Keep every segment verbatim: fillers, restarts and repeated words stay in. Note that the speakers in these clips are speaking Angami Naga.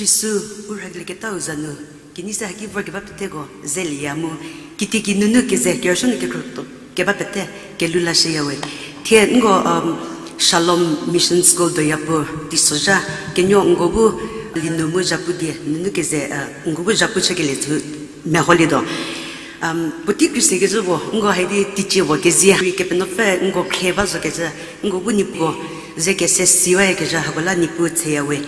Jisu, u rhakelieketau za nu, kenei se haki vorkeba peteko zelieya mu, kitieki nunu keze kerüsuo nu kekhrüto keba pete kelhou lashüyawe. Thie nko, um, Shalom Mission School Doyapu teisozha, kenuo nko bu lie nu mu zhapu die nunu keze, uh, nko bu zhapu chükelie chü meholietuo. Um, puotei khriesekezhü puo, nko haidi teicie puo kezei rei Kepenuopfü nko khrie ba zokecü, nko bu Niepuu ze kese siwayakezhü hako la Niepuu tsüyawe.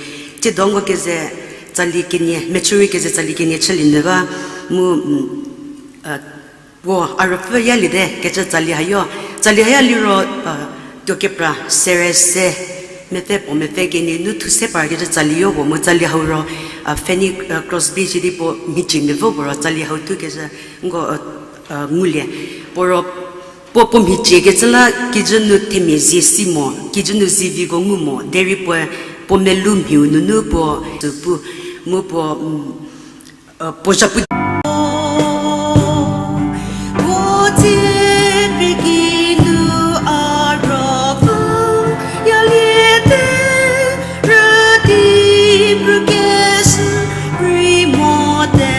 Tsiedo nko keze tsali kenie, mechürei keze tsali kenie chülie nyü ba, mu, um, uh, puo a ruopfü yaliete kecü tsali hayo, tsali haya liro, uh, tuokepra sere se, mepfü puo mepfü kenie nu thu se parkecü tsali yo puo mu tsali hau ro, uh, Fanny, uh, Crosby sidi puo mhicie mepfü puo ro tsali hau thukezhü nko, uh, uh, ngulie. Puo ro, puo puo mhiciekecü la kijü nu themia zie si mo, kijü nu zieviko ngu mo, derei puoe puo melou mhiu nunu puo tsü pu, mu puo, um, uh, puo zhapu. Puo tsie krie ki nu a ruopfü yaliete, rüdi pukeshü rei mote.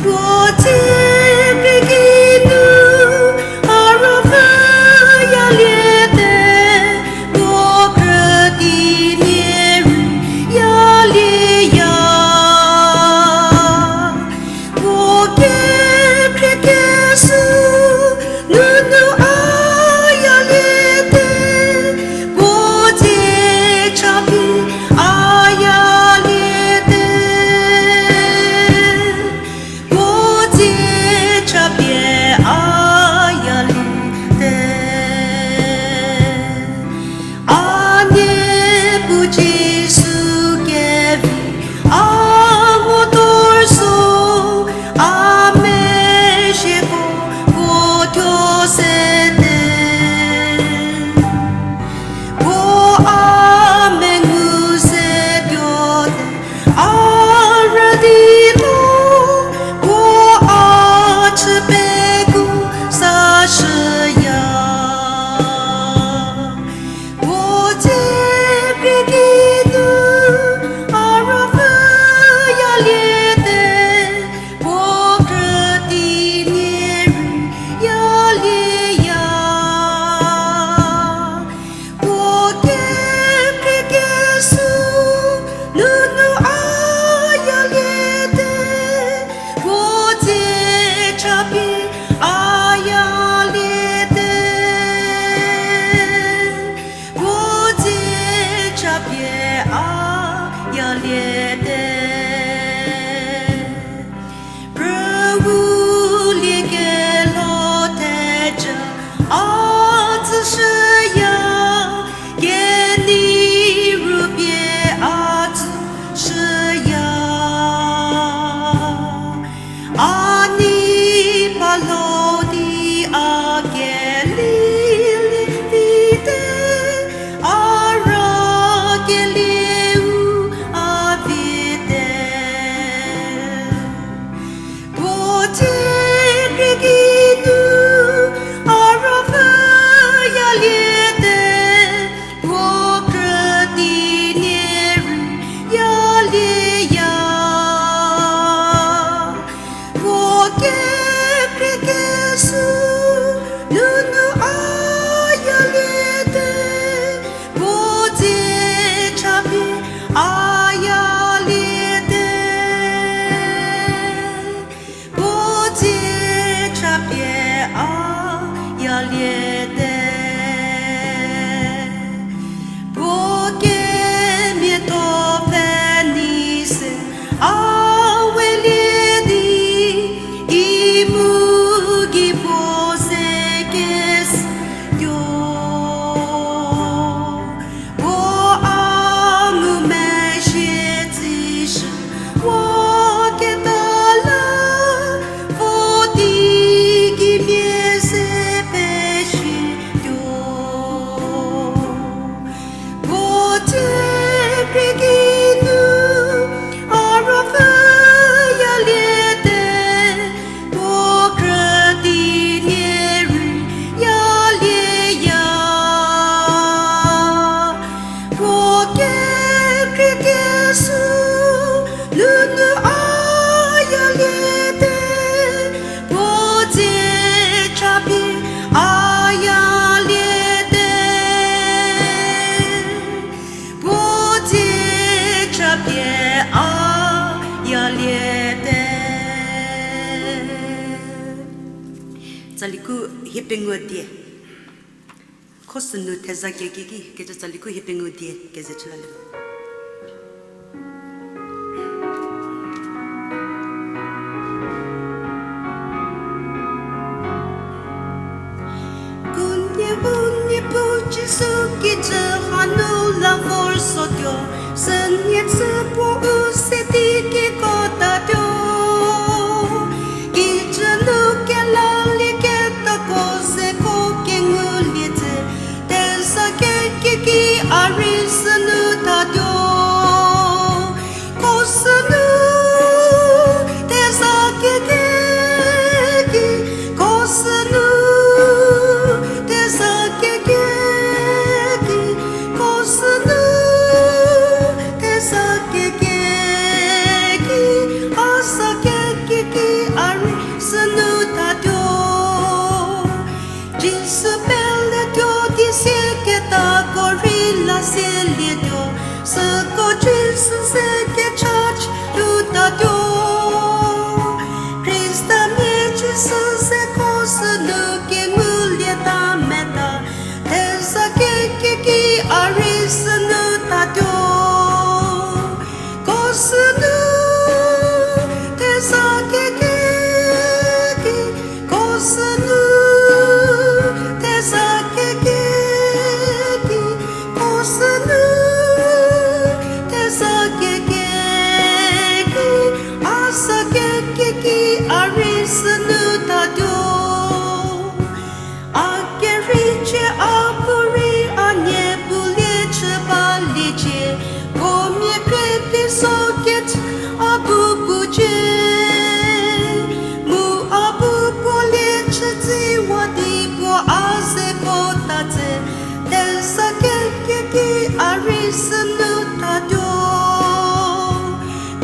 Puo tsie krie ki nu a ruopfü yaliete, puo krüti nie rei yalieya. Puo kekhriekeshü nunu a yaliete, puo dzie chapie a yaliete. Puo dzie chapie a yaliete. A Niepuu Jisu kevi a ngutorso, a mezhieko puo thuo sete. Puo a mengu se tuote, a rüdi lo, puo a chü pekuo sashüya. Puo tsie krie ki nu a ruopfü yaliete, puo krüti nie rei yalieya. Puo kekhriekeshü nunu a yaliete, puo dzie chapie a yaliete. Puo dzie chapie a yaliete. Prüu liekelho thejü a tsüshüya, kenei rupie a tsüshüya. A nei pa lho di a kelilie vite, a rakelieu a vie Tsaliku hie pengou die. Kho sünu theza kekiki kecü tsaliku hie pengou die keze chülalie. Unie bu Niepuu Jisu kijü hanu la vor sotuo, sünie chü puo u se di kiko tatuo. Kijü nu kelalie ketako zeko kengulie tse, teza kekiki a rei sünu tatuo. Ko sünu teza kekiki, ko sünu teza kekiki, ko sünu teza kekiki, a za kekiki a rei sünu tatuo. Jisu peletuo di sie ketako rei la sielietuo, süko Jisu ze kecha chütatuo. Khristamia Jisu zeko sünu kengulie ta meta, teza kekiki a rei sünu tatuo. Ko sünu teza kekiki, ko sünu teza kekiki, ko sünu teza kekiki, a za kekiki a rei sünu tatuo. A keriecie a puorei a nie pulie chü baliecie, ko mia kre pie so kecü a bu pucie. Mu a bu puolie chütsi wa di puo a zeko ta tse, teza kekiki a rei sünu tatuo.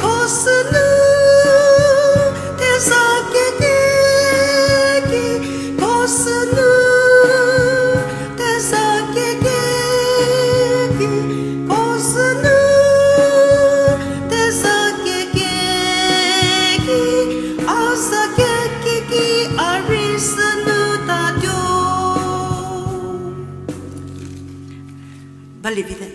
Ko sünu teza kekiki, ko sünu teza kekiki, ko sünu teza kekiki, a za kekiki a rei sünu tatuo. Balie vite.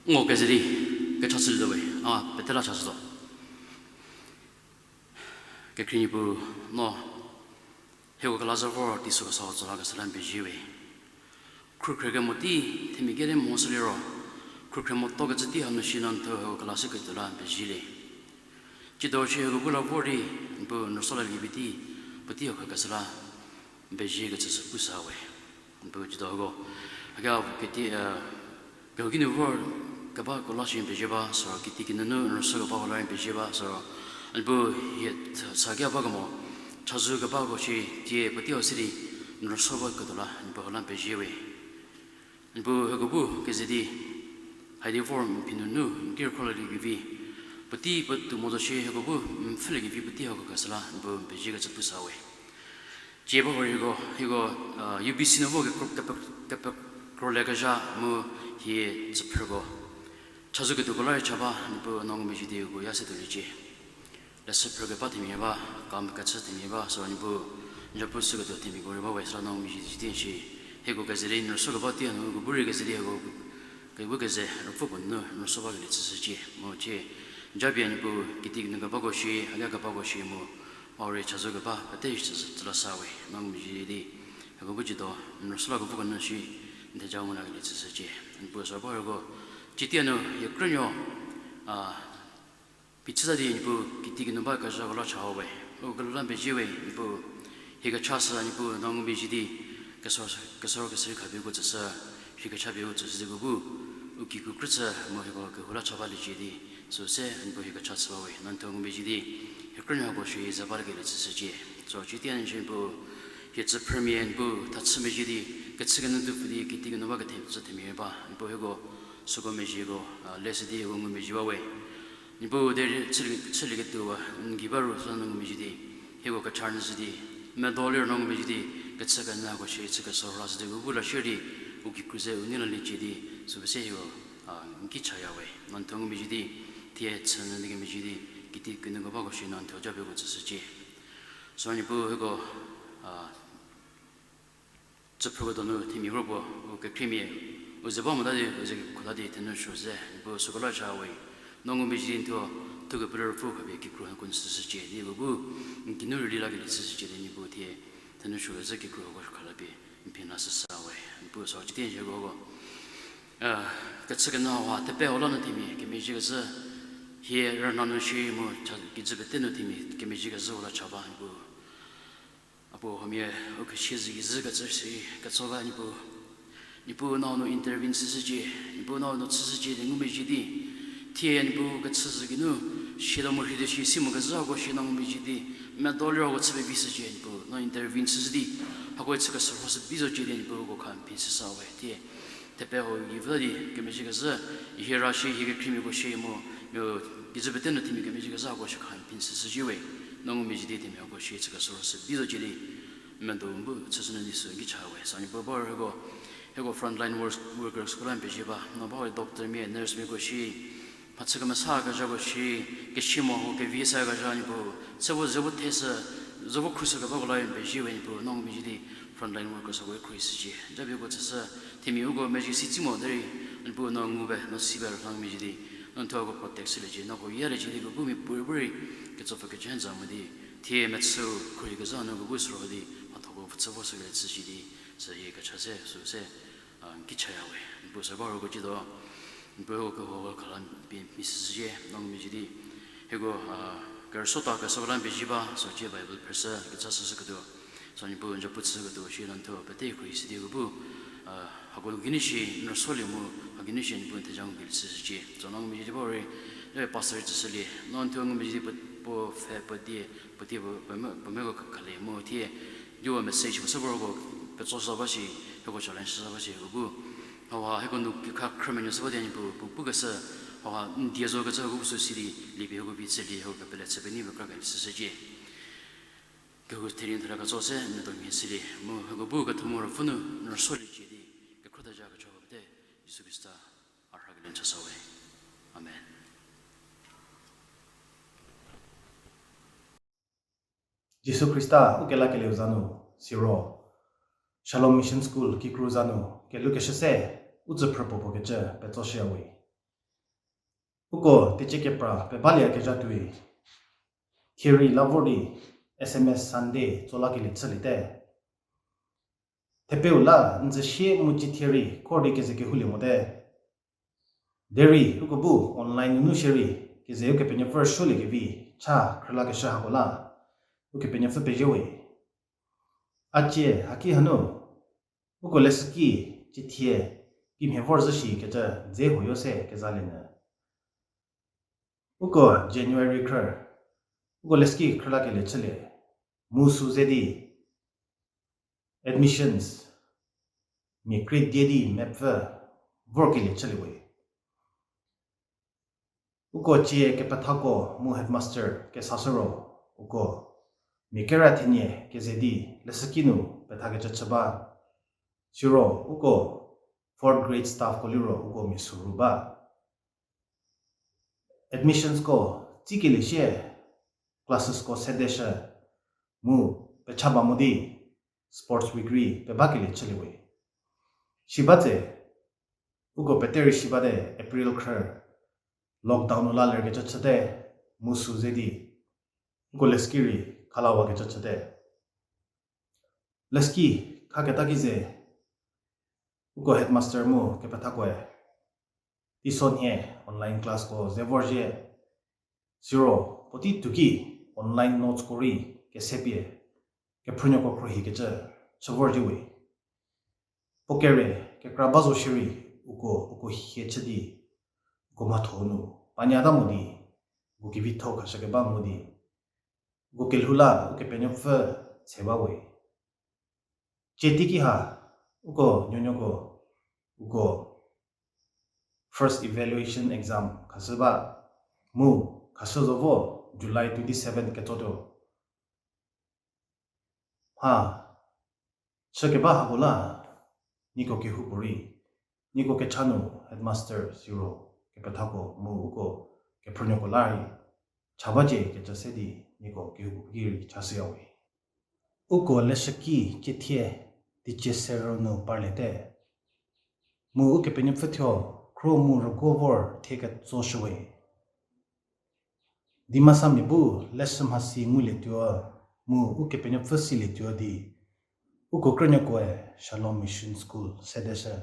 Ngo keze di kecha chülietuo we, a pete la cha shü zo. Kekhrie Niepuu, no hieko kelazhü vor teisozha tsü lakeshü la n pezie we. Khrükhrie kemo tei themia kedi mo shü liro, khrükhrie motuo kecü tei hanu shi no n thuo hieko kelashüketuo la n pezielie. Tsiedo shi hieko bu la vor di, Niepuu n rüsuo laliekevi tei, puotei hau khakeshü la n pezie kecü sü pushü we. Niepuu tsiedo hieko, haki a, kehou kinu vor kebako la shi n pezie ba, süro kitiekinu nu n rüsuo kebako la n pezie ba, süro Niepuu hie sa ki a bakemo, chazou kebako shi tie puotei hau se di n rüsuo baketuo la Niepuu hau la n pezie we. Niepuu hieko bu keze di, haidi vor n phi nunu n ki rükhro laliekevi, puotei puotou mo zo shi hieko bu n pfhüliekevi puotei hau khakeshü la Niepuu n pezie kecü pushü we. Tsie ba hori hieko, hieko, a, U B C nu vo kekro-, kepe-, kepekrolie kezha mu hie tsüphrüko, chazou ketuoko la rei cha ba, Niepuu no ngumezhie di uko ya se tuoliecie. Leshü phrü keba themia ba, kam kechü themia ba, süro Niepuu n zapu shüketuo themiako rei ba we, süla no ngumezhie di shi, hieko keze di n rüsuo keba tei hanu uko bu rei keze di hieko kebu keze ruopfü puo nunu n rüsuo bakelie chüshücie. Mu tsie, japie Niepuu kitiekinu kebako shi, haki a kebako shi mu, hau rei chazou keba pete tsü-, tsüla sa we, no ngumezhie di, hieko bu tsiedo n rüsuo la kevoko nu shi, n theja ngu lakelie chüshücie. Niepuu süro ba hieko, tsie tei hanu hie krünuo, a, phichüta di Niepuu kitiekinu ba kezhako la cha we, uko kelhou la n pezie we, Niepuu hie kecha shü Niepuu no ngumezhie di, kesor, kesor kesürei khapie uko tsüshü, hie kecha pie uko tsüshü di uko bu, u kikru krüchü mu hieko kehou la cha baliecie di, süu se Niepuu hie kecha chü ba we, no n thuo ngumezhie di, hie krünuo hako shi ze balekelie chüshücie. Süro tsie tei hanu shi Niepuu, hie tsüphrümia Niepuu thachü mezhie di, kechü kenu tuo pfü di kitiekinu ba kethepfü themia ba, Niepuu hieko süko mezhieko, a, leshü di hieko ngumezhie ba we. Niepuu derei chülie-, chülieketuo n gei ba ru süla no ngumezhie di, hieko kecha nyü shü di, Medo liro no ngumezhie di, kechü kenyako shie chü kesorou la shü di, u bu la shie di, u kikru ze u nei la liecie di, süpese hiro, a, n ki chaya we. No n thuo ngumezhie di, thie chü nyü di kemezhie di, kitiekinu kebako shie no n thuo japie ko tsüshücie. Süu Niepuu hieko, a, chüphrüko donu themia ro puo, u kekhriemia, u ze ba mota di, u ze kekhuta di, thenu sü ze, Niepuu süko la cha we. No ngumezhie di n thuo, thuo kepele rüpfü khapie kikru hako n tsüshücie di, u bu, n kinu rüli la kelie tsüshücie di, Niepuu thie, thenu sü ze kikru hako khalapie, n phi na süsa we. Niepuu süu chütie n hieko ko. A, kechü kenyako ha, thepe ho la nu themia, kemezhie kezhü, hie rüna nu shie mu, cha, kijü pete nu themia, kemezhie kezhü u la cha ba, Niepuu. A puo huomia u kesia zhü kezhü kecü si ketso ba Niepuu. Niepuu no nu intervene chüshücie, Niepuu no nu chüshücie di ngumezhie di. Thie Niepuu kechü zhü geinu, shie do morhei di shie si mo kezhü hako shie no ngumezhie di. Medo liro ko chü pevi shücie Niepuu, no intervene chüshü di. Hako chü kesorou shü bi zocie di Niepuu ko kha n phi süsa we thie. Thepe ho gei vü di, kemezhie kezhü, hie ra shie, hie kekhriemiako shie mu, mu, kijü pete nu themia kemezhie kezhü hako shie kha n phi süshücie we. No ngumezhie di themia hako shie chü kesorou shü bi zocie di, medo bu chüshü nu di sü n ki cha we. Süu Niepuu ba hieko, hieko frontline work-, workersko la n pezie ba, no ba we doctormia, nursemiako shie, mhachü kemesa kezhako shie, kesia mo ho kevi sa kezha Niepuu, se vo ze vo theshü, ze vo khrushü kebako la n pezie we Niepuu, no ngumezhie di frontline workers hako khruohi shücie. Japie ko tsüshü, themia uko mezhie si tsi mo derei, Niepuu no ngu be, no si be rühlang mezhie di, no n thuo hako protect shüliecie, no hako yaliecie di, ko bu mia puorei puorei, ketsopfü kecü n za mo di, thie mechü khruohi kezha nu ko bu sürho di, mhathoko pfhütsü vo shükelie chüshü di, sü hie kecha se, sü se, a, n ki chaya we. Niepuu sü ba roko ciedo, Niepuu hieko kehou khala pie mia süshücie, no ngumezhie di. Hieko, a, kerüsuo ta keso la n pezie ba, süu cie Bible phrüshü, kecha süshüketuo. Süu Niepuu n za pu chüketuo, shie no n thuo pete khruohi shü di ko bu, a, hako geinu shie n rüsuolie mu, hako geinu shie Niepuu n theja ngukelie chüshücie. Süu no ngumezhie di ba rei, e pastor tsüshülie, no n thuo ngumezhie di puo, puo pfhe, puo die, puo die puo, puo me, puo meko khalie mu thie, di u message puo se vorko petso sa ba shi, hieko challenge sa ba shi, u bu. Hauha hieko nu kekha khrümenuo se ba di Niepuu, puo pukeshü, hauha n die zo kecü hako bu sü si di, liepie hieko vi chülie, hieko kepele chü penyü pekra kelie chüshücie. Kehou therie n thela ketso se n medo mhie chülie, mu hieko bu ketho mu ruopfü nu n rüsuoliecie di, kekhro theja kechoko pete, Jisu Khrista a rhakelie n chasa we. Amen. Jisu Khrista ukelakelieu za nu, siro Shalom Mission School kikru za nu kelhukeshü se u tsüphrü puo puo kecü petsoshüya we. Uko teicie kepra pebalieyakezha tuoi, thierei la vor di S M S Sunday tso lakelie chüliete. Thepeu la n zü sie mu cithie rei khor di keze kehoulie mote. Derei uko bu online nunu shierei keze Ukepenuopfü rüsuoliekevi cha khrülakeshü hako la Ukepenuopfü pezie we. A cie haki hanu, uko leshüki cithie kimhie vorzhü shikecü dze huoyo se kezalienyü. Uko January khrü, uko leshüki khrülakelie chülie, mu sü ze di admissions mia krie die di mepfü vorkelie chülie we. Uko cie kepethako mu headmaster kesashü ro, uko mia kera thenie keze di leshüki nu pethakecü chü ba. Siro uko fourth grade staffko liro uko mia suru ba. Admissionsko tsikelie sie, classesko sedeshü, mu pecha ba mo di sports week rei pebakelie chülie we. Siba tse, uko pete rei si bate April khrü, lockdown nu la lerkecü chüte, mu sü ze di uko leshüki rei khalawakecü chüte. Leshüki khaketa ki ze, uko headmaster mu kepethakoe teisonhie online classko ze vorzhie, siro puotei tuoki online notesko rei kesepie kephrünuoko khruohikecü chü vorzhie we. Puo kere kekra ba zo shierei uko, uko hie chü di, uko mhatho nu panyata mo di, uko kevitho khashükeba mo di, uko kelhou la Ukepenuopfü tse ba we. Cie teiki ha, uko nuonuoko, uko first evaluation exam khashü ba, mu khashü zo vo July twenty seven ketsotuo. Ha, chü keba hako la, nieko kehoupuorei, nieko kecha nu headmaster siro kepethako mu uko kephrünuoko la rei, cha bacie kecü se di nieko kehoupuo ki rei chashüyawe. Uko leshüki ciethie teicie sero nu parliete. Mu Ukepenuopfü thuo khro mu rüguo vor thie ketsoshüwe. Dimasamia bu leshü mhasi ngulietuo, mu Ukepenuopfü silietuo di, uko krünuokoe Shalom Mission School sedeshü.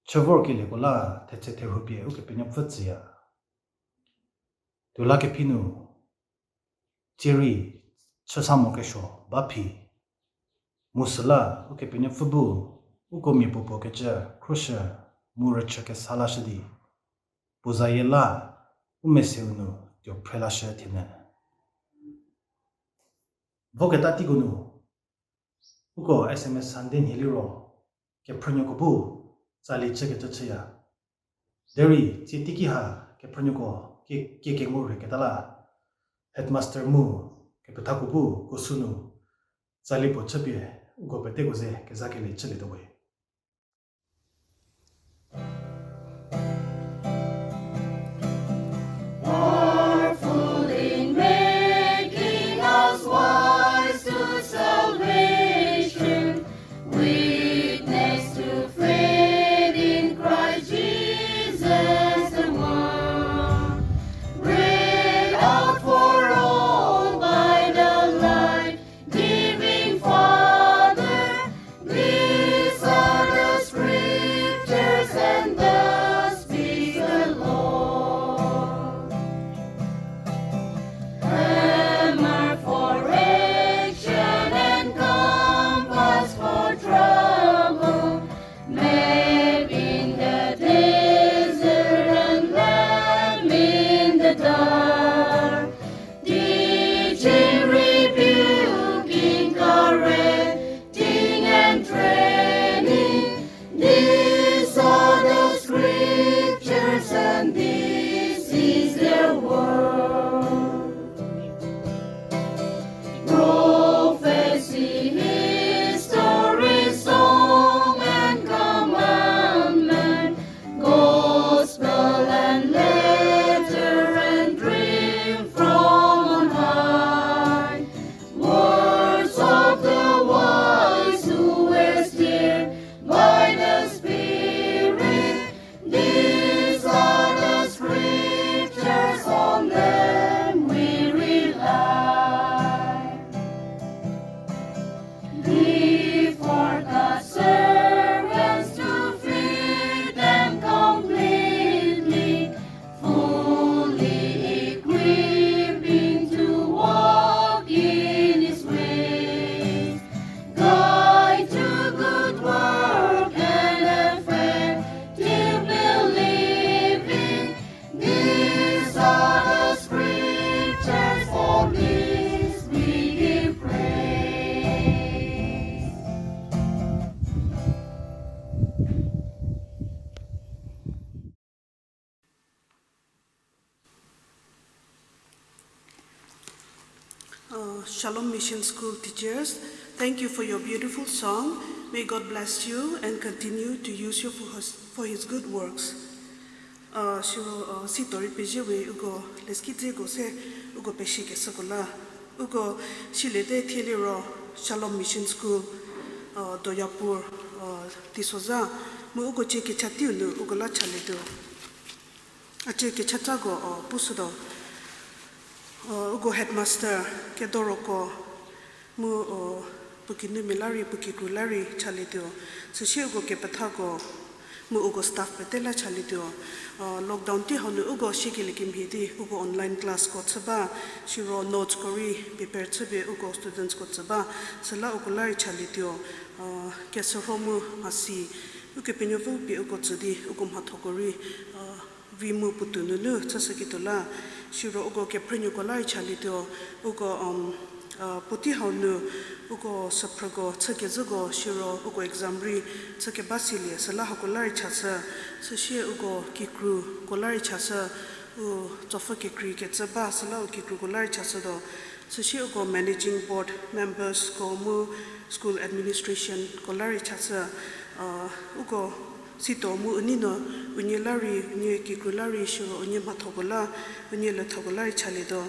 Chü vorkelieko la thetse therhupie Ukepenuopfü tsüya. Tuo la kephi nu, tsie rei chüsa mo kesuo ba phi. Mu süla Ukepenuopfü bu uko mia puopuo kecü khroshü mu rüchü kesa lashü di, puo zayie la u meseu nu tuo phre lashü thienyü. Voketa teiko nu, uko S M S Sunday nhie liro, kephrünuoko bu tsali chükecü chüya. Derei tsie teiki ha kephrünuoko kie, kie kengu rheketa la, headmaster mu kepethako bu kuo sü nu tsali puo chüpie uko peteko ze kezakelie chülietuo we. Powerful in making us wise to salvation, witness to faith in Christ Jesus the one, read out for all by the life giving Father, these are the scriptures and thus speaks the Lord. Hammer for action and compass for trouble, map in the desert and lamp in the dark, teaching, rebuking, correcting, and training. These are the scriptures, and this is their word. Prophecy, history, song, and commandment, gospel and letter and dream from on high, words of the wise who were stirred by the Spirit, these are the scriptures, on them we rely. Give forth the servants to feed them completely, fully equipping to walk in His ways. Guide to good work and effective believing. These are the scriptures, for these we give praise. Uh, Shalom Mission School teachers, thank you for your beautiful song. May God bless you and continue to use you for his, for his good works. Uh, siro, uh, si tori pezie we uko leshüki dzeko se uko pesikeshüko la. Uko siliete thie liro Shalom Mission School, uh, Doyapur, uh, teisozha. Mu uko cie kecha teiu nu uko la chalietuo. A cie kechatako, o, pushütuo. O, uko headmaster, kedoroko, mu, o, puo kinumia la rei, puo kikru la rei chalietuo. Süsie uko kepethako, mu uko staff pete la chalietuo. O, lockdown tei hau nu uko siekelie kemhie di, uko online classko chü ba, siro noteskorei prepare chüpie uko studentsko tsü ba, süla uko la rei chalietuo. O, kesürho mu mhasi, Ukepenuopfü pie uko tsü di, uko mhathoko rei, o, vi mu puotou nunu chüshüketuo la, siro uko kephrünuoko la rei chalietuo, uko, um, o, puotei hau nu, uko süphrüko chükezhüko, siro uko exam rei chükeba silie, süla hako la rei chashü, süsie uko kikruko la rei chashü, U tsopfü kekreikecü ba süla u kikruko la rei chashütuo. Süsie uko managing board membersko mu school administrationko la rei chashü. Uko situo mu u nei no unie la rei, unie kikru la rei, siro unie mhathoko la, unie lethoko la rei chalietuo.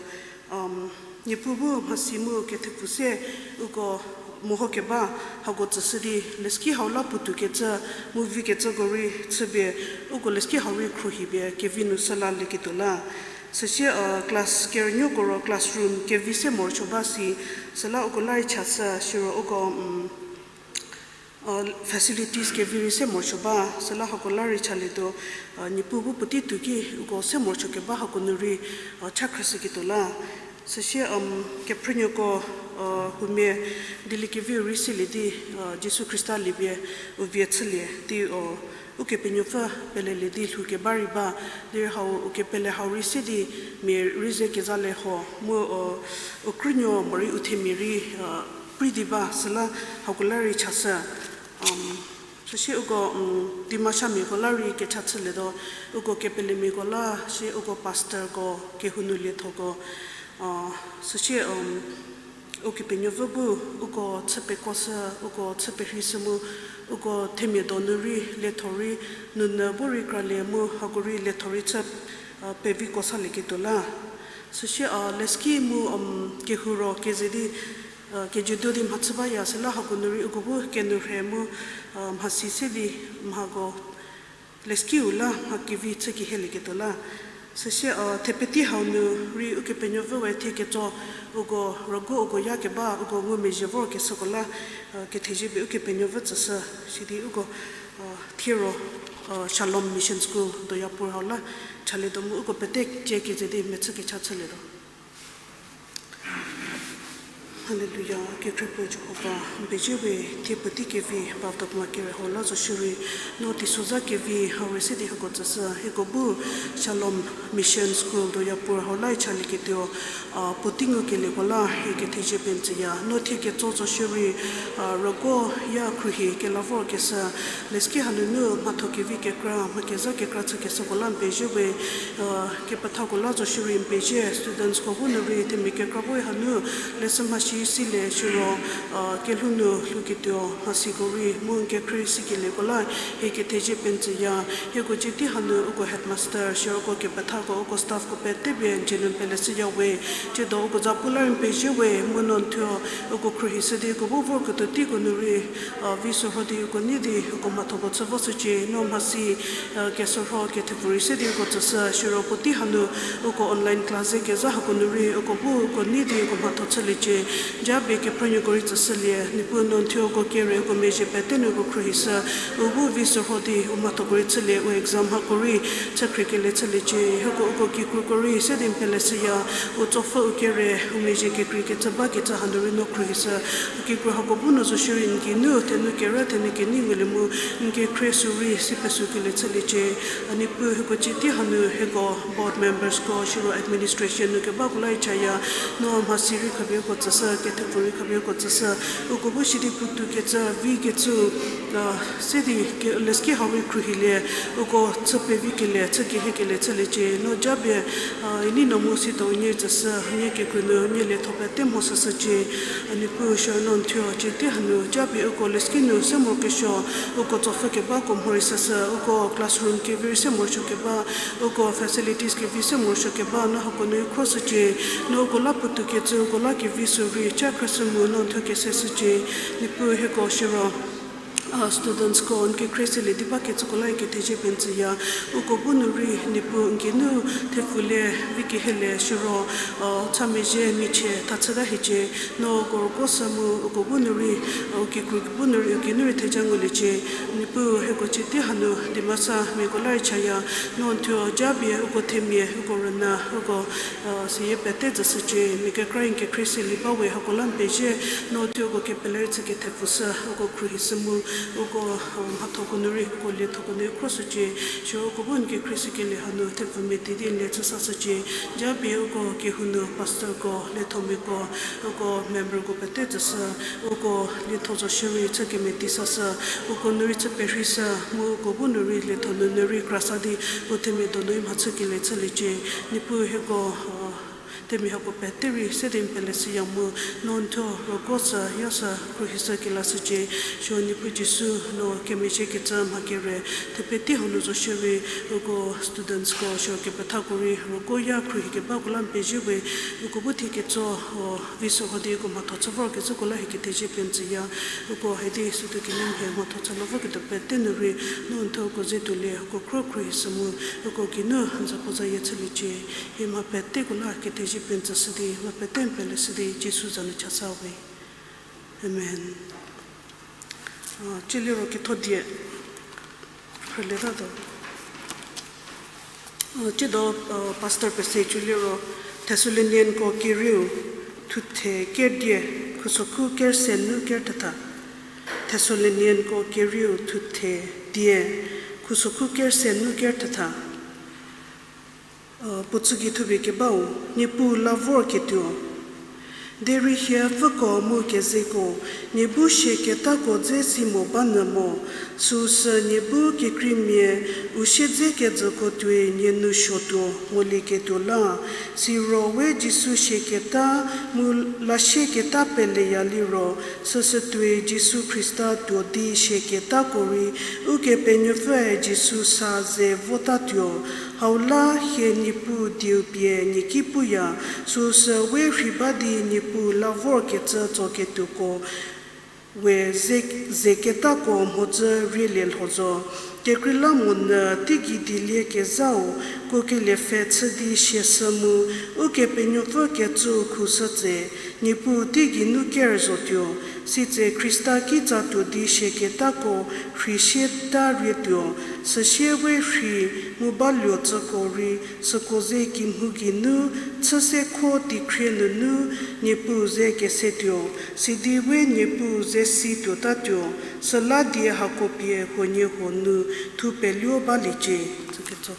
Niepuu bu mhasi mu kethepfu se uko mehokeba hako tsüshü di, leski hau la puotoukecü mu vikecüko rei chüpie, uko leski hau rei khruohipie kevi nu süla lieketuo la. Süsie class kerünuoko ro classroom kevi se morosuo ba si, süla uko la rei chashü, siro uko facilities kevi rei se morosuo ba, süla hako la rei chalietuo. Niepuu bu puotei tuo ki uko se morosuo keba hako nu rei cha khrüshüketuo la. Süsie kephrünuoko, huomia dieliekeviu rei silie di, Jisu Khrista liepie u vie chülie di, Ukepenuopfü pelelie di lhoukeba rei ba, derei hau ukepele hau rei se di mia rei ze kezha le ho mu u krünuo morei u themia rei prei di ba süla hako la rei chashü. Süsie uko Dimashamiako la rei kecha chülietuo, uko kepelemiako la, sie uko pastorko, kehou nu liethoko, süsie Ukepenuopfü bu uko chü pekuoshü, uko chü perheishü mu, uko themia donu rei lietho rei, nounyü bu rei kralie mu hako rei lietho rei chü pevikuo salieketuo la. Süsie leski mu kehou ro keze di, kejüdo di mhachü baya süla hako nu rei uko bu kenou rhe mu mhasi se di mhako leskiu la mha kevi chü kehielieketuo la. Süsie thepeti hau nu rei Ukepenuopfü we thie ketso uko rüguo uko yakeba uko ngumezhie vorkeshüko la kethezie pie Ukepenuopfü tsüshü, sidi uko thiero Shalom Mission School Doyapur hau la chalietuo mu uko pete cie keze di mechü kecha chülietuo. Haleluya, kekhriepuu Jihova, n pezie we, thie puotei kevi ba dogma kere hau la zo shierei, no teisozha kevi hau rei se di hieko tsüshü, hieko bu Shalom Mission School Doyapur hau la rei chalieketuo, puotei ngukelieko la hie kethezie pie n tsüya, no thie ketso zo shierei, rüguo ya khruohi kela vorkeshü, leski hanunu mhatho kevi kekra, mha kezha kekra chükeshüko la n pezie we, kepethako la zo shierei n pezie, studentsko bu nu rei themia kekra bu hanu, lesü mhasi silie shiro, kelhou nu lhouketuo mhasiko rei mu n kekhrie sikelieko la hie kethezie pie n tsüya, hieko cie tei hanu uko headmaster, shiroko kepethako uko staffko pete pie n dzie nu n peleshüya we, tsiedo uko zapu la rei n pezie we, mu no n thuo uko khruohishü di uko bu vorketuo teiko nu rei, vi sorho di uko nei di uko mhathoko chü voshücie, no mhasi, kesürho kethepfu rei se di uko tsüshü, shiro puotei hanu uko online class ze kezha hako nu rei uko bu uko nei di uko mhatho chüliecie, japie kephrünuoko rei tsüshülie, Niepuu no n thuo uko kere uko mezhie pete nu uko khruohishü, u bu vi sorho di u mhathoko rei chülie, u exam hako rei chü khriekelie chüliecie, hieko uko kikruko rei se di n peleshüya, u tsopfü u kere u mezhie kekreikecü bakecü hanu rei no khruohishü, u kikru hako bu no zo shierei n geinu thenu kerü thenu kenei ngulie mu, n kekhrie sü rei si pesukelie chüliecie, a Niepuu hieko cie tei hanu hieko board membersko shiro administration nu kebako la rei chaya, no mhasi rei khapie uko tsüshü, kethepfu rei khapie uko tsüshü, uko bu sidi puotoukecü, vikecü, se di leski hau rei khruohilie, uko chü pevikelie, chü kehiekelie chüliecie, no japie, ini no mu sitounie tsüshü, nie kikru nu nie lietho pete mo süshücie, a Niepuu siro no n thuo cie tei hanu japie uko leski nu se morokesuo, uko tsopfü kebako mhorei süshü, uko classroom kevi rei se morosuo keba, uko facilities kevi se morosuo keba, no hako nu khroshücie, no uko la puotoukecü, uko la kevi sü rei cha khrüshü mu no n thuo kese shücie, Niepuu hieko siro studentsko n kekhrie silie di bakecüko la rei kethezie pie n tsüya, uko bu nu rei Niepuu n geinu thepfulie, vi kehielie shiro, cha mezhie michie tha chüta hiecie, no uko rüguo sü mu uko bu nu rei, u kikru bu nu rei u geinu rei theja nguliecie, Niepuu hieko cie tei hanu Dimasa miako la rei chaya, no n thuo japie uko themia, uko rüna, uko seyie pete tsüshücie, mia kekra n kekhrie silie ba we hako la n pezie, no thuo uko kepele rei chü kethepfushü, uko khruohishü mu, Uko, uh, mhathoko nu rei, uko liethoko nu khro shücie, siro uko bu n kekhrie shükelie hanu thepfumia tei di n le chü sa shücie, japie uko kehou nu pastorko, liethomiako, uko memberko pete tsüshü, uko lietho zo shierei chü kemeti sashü, uko nu rei chü perhei shü, mu uko bu nu rei lietho nunu rei kra sa di, u themia donu mhachükelie chüliecie, Niepuu hieko, uh, themia hako pete rei se di n pele shüya mu, no n thuo rüko sü, ya sü, khruohishü kelashücie, siro Niepuu Jisu no kemezhiekecü mha kere, thepeti hanu zo shierei, uko studentsko, siro kepethako rei, rüko ya khruohi kebako la n pezie we, uko bu thie ketso, o, vi sü ho di uko mhatho chü vorkezhüko la hie kethezie pie n tsüya, uko hadi sütuo kinu mhie mhatho chü la vorketuo pete nu rei, no n thuo uko ze tuolie, uko khro khruohishü mu, uko geinu n za puo zayie chüliecie, hie mha peteko la kethezie pie n tsüshü di, mha pete n pele shü di, Jisu za nu chasa we. Amen. A, ciliro ketho die rhülietatuo. A, cido, a, pastor pese ciliro Thessalonianko kerieu thuthe ker die, khusokhu ker se nu ker thetha. Thessalonianko kerieu thuthe die, khusokhu ker se nu ker thetha. Puo tsügei thupie kebau, Niepuu la vorketuo. Derei hie pfüko mu kezeko, nie bu siaketako dze si mo ba nyü mo, süusü nie bu kekreimia u siedzekejüko tuoi nie nu suotuo ngulieketuo la, siro we Jisu siaketa mu lasieketa peleya liro, süsü tuoi Jisu Khrista tuo di siaketako rei, Ukepenuopfüe Jisu sa ze votatuo. Hau la hie Niepuu dieu pie niaki puya, süusü we rhei ba di Niepuu la vorkecü tsoketuoko we ze, zeketako mhodzü rielie lho zo. Kekreilamonyü teigei dieliekezhau, kuokelie pfhe chü di siashü mu, Ukepenuopfü kecüu khushü tse, Niepuu teigei nu ker zotuo, sitse Khrista kitsa tuo di siaketako rhei sieta rietuo, süsie we rhei mu baluo tsüko rei süko ze kemhie geinu chü se kho teikhrie nunu Niepuu ze kesetuo, sidi we Niepuu ze si tuotatuo, süla die hako pie huoniehuo nu thu peluo baliecie. Tsüketso.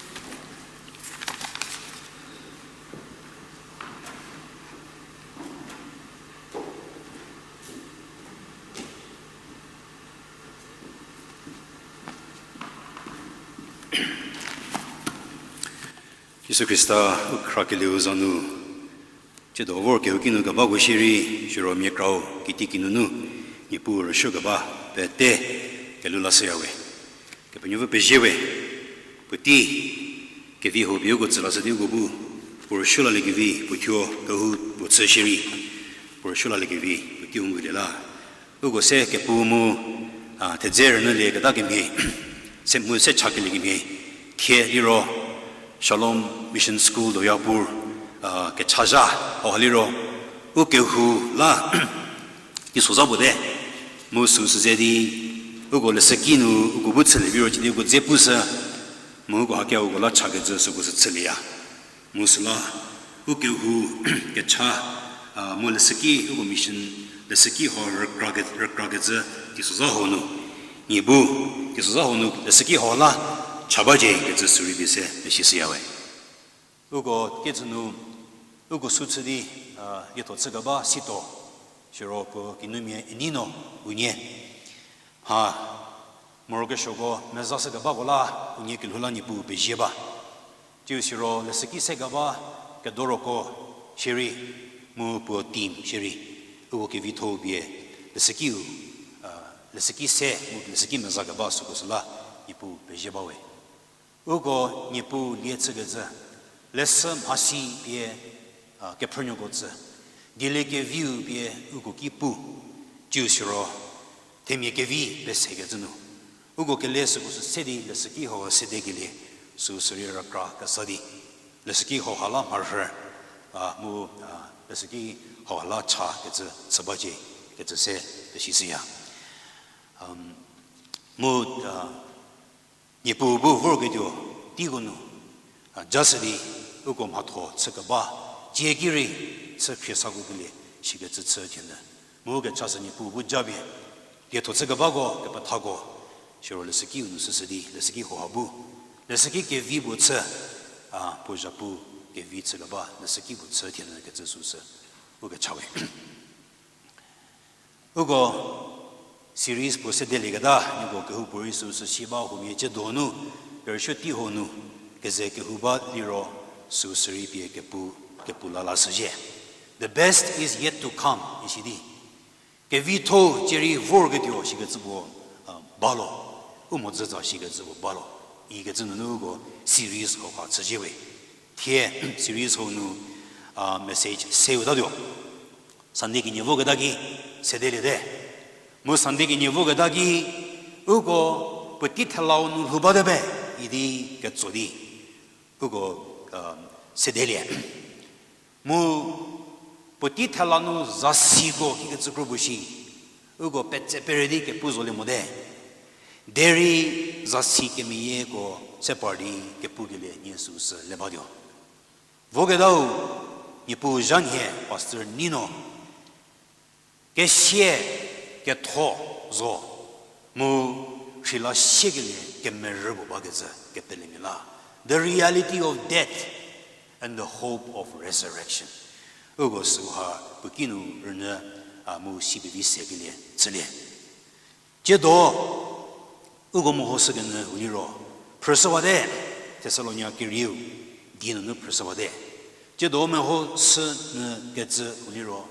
Jisu Khrista u khrakelieu za nu, tsiedo vor kehouki nu kebako shierei, siro mia krau kitikinunu, Niepuu rüsuokeba pete kelhou lashüya we. Kepenuopfü pezie we, puotei kevi hau pie uko tsü lashü di uko bu, puo rüsuo laliekevi, puo thuo kehou puo chü shierei, puo rüsuo laliekevi, puotei u ngulie la. Uko se kepu mu, a, thedze rünyülie keta kemhie, se mu se chakelie kemhie, thie liro, Shalom Mission School Doyapur, a, kechazha, hauha liro, u kehou la, teisozha puo te, mu süu süze di, uko leshüki nu, uko bu chülie liro, cidi uko dze pushü, mu uko hakia uko la chakecü süko sü chülieya. Mu süla, u kehou kecha, a, mu leshüki, uko mission, leshüki hau rükra ke-, rükrakecü teisozha hau nu, nie bu, teisozha hau nu leshüki hau la cha bacie kecü sürei pie se pesishüya we. Uko kecü nu, uko sü chü di, a, lietho chükeba Sito, siro puo kinumia Enino, unie. Ha, morokesuoko mezashükebako la, unie kelhou la Niepuu pezie ba. Tsiu siro leshüki sekeba kedoroko shierei, mu puo team shierei, uko kevitho-u pie, leshükiu, a, leshüki se, mu leshüki mezakeba süko süla, Niepuu pezie ba we. Uko Niepuu lie chükecü, leshü mhasi pie, a, kephrünuoko tsü, dieliekeviu pie uko ki pu, tsiu siro, themia kevi pesekecü nu. Uko kele süko sü se di leshüki hau sedekelie, süu sürei rükra kesa di. Leshüki hauha la mharhü, a, mu, a, leshüki hauha la cha kecü chü bacie kecü se pesishüya. Mu, a, Niepuu bu vorketuo teiko nu, a, jashü di uko mhatho chükeba, tsieki rei chü khriesako kelie shikecü chü thienyü. Mu kechashü Niepuu bu japie, Dietho chükebako, kepethako, siro leshükiu nu süsü di, leshüki hoha bu, leshüki kevi puo chü, a, puo zhapu kevi chükeba, leshüki puo chü thie nu kecü süsü, u kecha we. Uko series puo sedelieketa, nieko kehoupuorei süsü si ba huomia ciedo nu, kerüsuo tei ho nu, keze kehou ba liro, süsü rei pie kepu, kepu la lashüzhie. The best is yet to come, isi di. Kevitho-u cierei vorketuo shikecü puo, a, balo, u mhodzütsa shikecü puo balo, ikecü nunu uko series hauha chüzhie we. Thie series hau nu, a, message seu tatuo. Sunday kenie voketa ki sedeliete. Mu Sunday kenie voketa ki, uko puotei thelau nu lhou bate be, idi ketso di, uko, a, sedelie. Mu puotei thela nu zasiko kikecü kro bu shi, uko petse pere di kepu zolie mote. Derei zasi kemeyieko se par di kepukelie nie süsü le batuo. Voketau, Niepuu zha nhie Pastor Nino kesia ketho zo, mu rheila siekelie kemerü puo bakecü kepelemia la. The reality of death and the hope of resurrection. Uko süha puo kinu rünyü, a, mu si pevi sekelie chülie. Tsiedo, uko mehoshü kenyü u liro, phrüshüwate, Thessalonia kerieu, die nunu phrüshüwate. Tsiedo mehoshü nyü kecü u liro,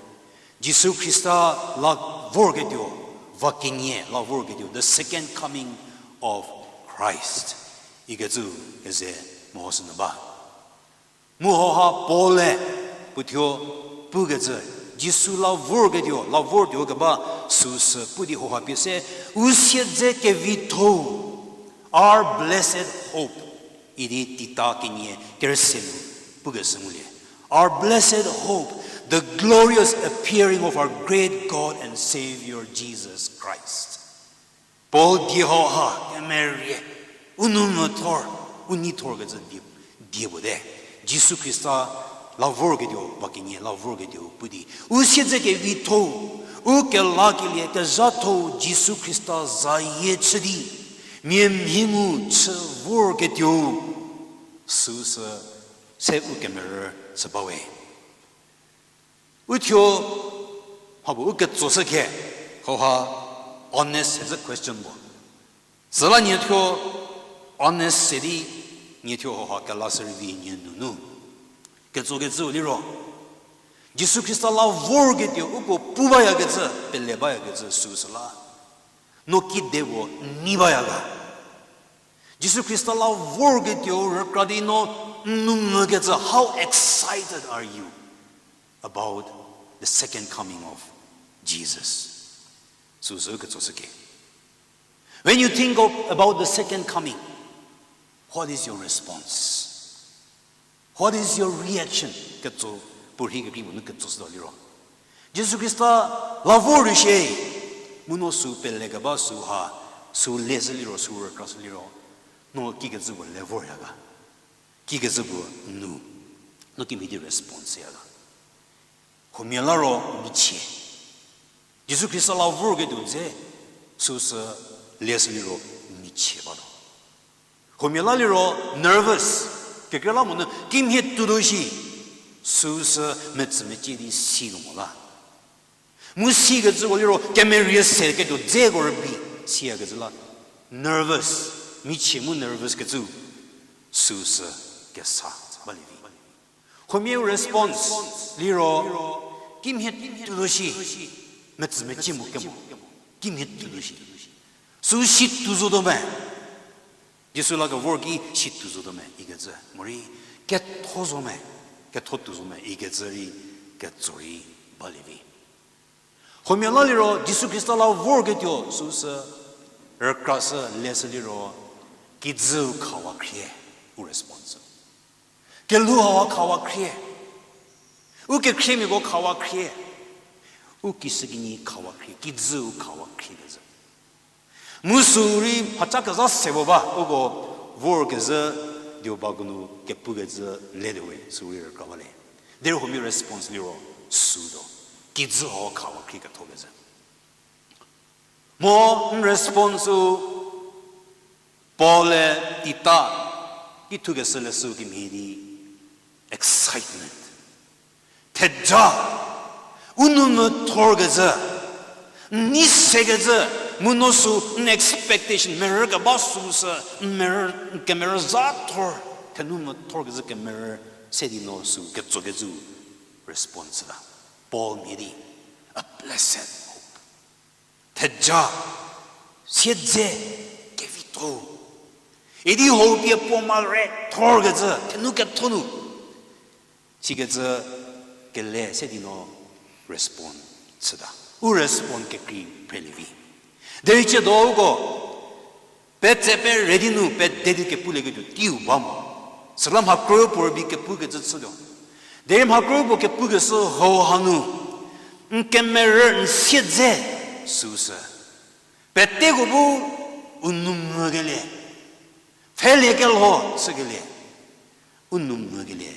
Jisu Khrista la vorketuo, va kenie la vorketuo, the second coming of Christ. Ikecü keze mehoshü nyü ba. Mu hauha Paul-e puo thuo pukecü, Jisu la vorketuo, la vortuo keba süsü pu di hauha pie se, u siedze kevitho-u, our blessed hope, idi Tita kenie kerüse nu pukeshü ngulie. Our blessed hope, the glorious appearing of our great God and Savior Jesus Christ. Paul die hauha kemerie, u nou mvüthor, u neithor kecü die, die puo te. Jisu Khrista la vorketuo, va kenie la vorketuo pu di, u siedze kevitho-u, u kelakelie kezhatho-u Jisu Khrista zayie chü di, mia mhi mu chü vorketuo, süsü se u kemerü chü bawe. U thuo, mhapuo u ketsoshü khe, hauha honest se zü question puo. Süla nie thuo honest se di, nie thuo hauha kelashü rei vi nie nunu ketsokecüu liro, Jisu Khrista la vorketuo uko pu bayakecü, pele bayakecü süsü la, no kide puo n nei baya ga? Jisu Khrista la vorketuo rükra di no n nou mvükecü, how excited are you about the second coming of Jesus? Süsü ketsoshü ke. When you think of, about the second coming, what is your response? What is your reaction? Ketso, puorhi kekrei puo nu ketsoshütuo liro, Jisu Khrista la vor rei shie, mu no sü pelekeba süha, sü leshü liro, sü rükrashü liro, no kikecü puo le vorya ga? Kikecü puo nu, no kimhie di response ya ga? Huomia la ro michie. Jisu Khrista la vorketuo dze, süsü leshü liro michie batuo. Huomia la liro nervous, kekreilamonyü kimhie tuotuo shi, süsü metsümecie di si lo mo la. Mu sikecüko liro kemerie se ketuo dzeko rübei siyakecü la. Nervous, michie mu nervous kecü, süsü kesa balie vi. Huomia response liro, kimhie tuotuo shi, metsümecie mu kemo, kimhie tuotuo shi. Sü si tuo zotuo me? Jisu la kevor ki si tuo zotuo me ikecü, morei ketho zo me, ketho tuo zo me ikecü rei ketso rei balie vi. Huomia la liro Jisu Khrista la vorketuo süsü rükrashü leshü liro, kijüu khawa khrie, u response. Kelhou hawa khawa khrie. U kekhriemiako khawa khrie. U kishükinyi khawa khrie, kijüu khawa khrie kezhü. Mu sü rei mhaca kezha se puo ba, uko vorkezhü diobako nu kepukezhü le de we, sü rei rükra ba le. Derei huomia response liro sütuo. Kijü hawa khawa khrie ketho kezhü. Mo n response-u Paul-e Tita ki thukeshü leshü kemhie di excitement. Theja, u nou mvü thorkezhü, n nei sekecü, mu no sü n expectation, merü keba süsü, n merü, n kemerü za thor, thenou mvü thorkezhü kemerü se di no sü ketsokecü response la. Paul mhie di, a blessed hope. Theja, siedze, kevitho. Idi hau pie puo ma re thorkecü, thenou ketho nu. Sikecü kele se di no respond chüta. U respond kekrei phrelie vi. Derei chiedo uko, petse pe ready nu, pe dedi kepulieketuo teiu ba mo. Süla mha krü puo rübei kepukecü chütuo. Derei mha krü puo kepukeshü hau hanu, n kemerü n siedze süsü. Peteko bu u nou mvükelie. Pfhelie kelho chükelie. U nou mvükelie.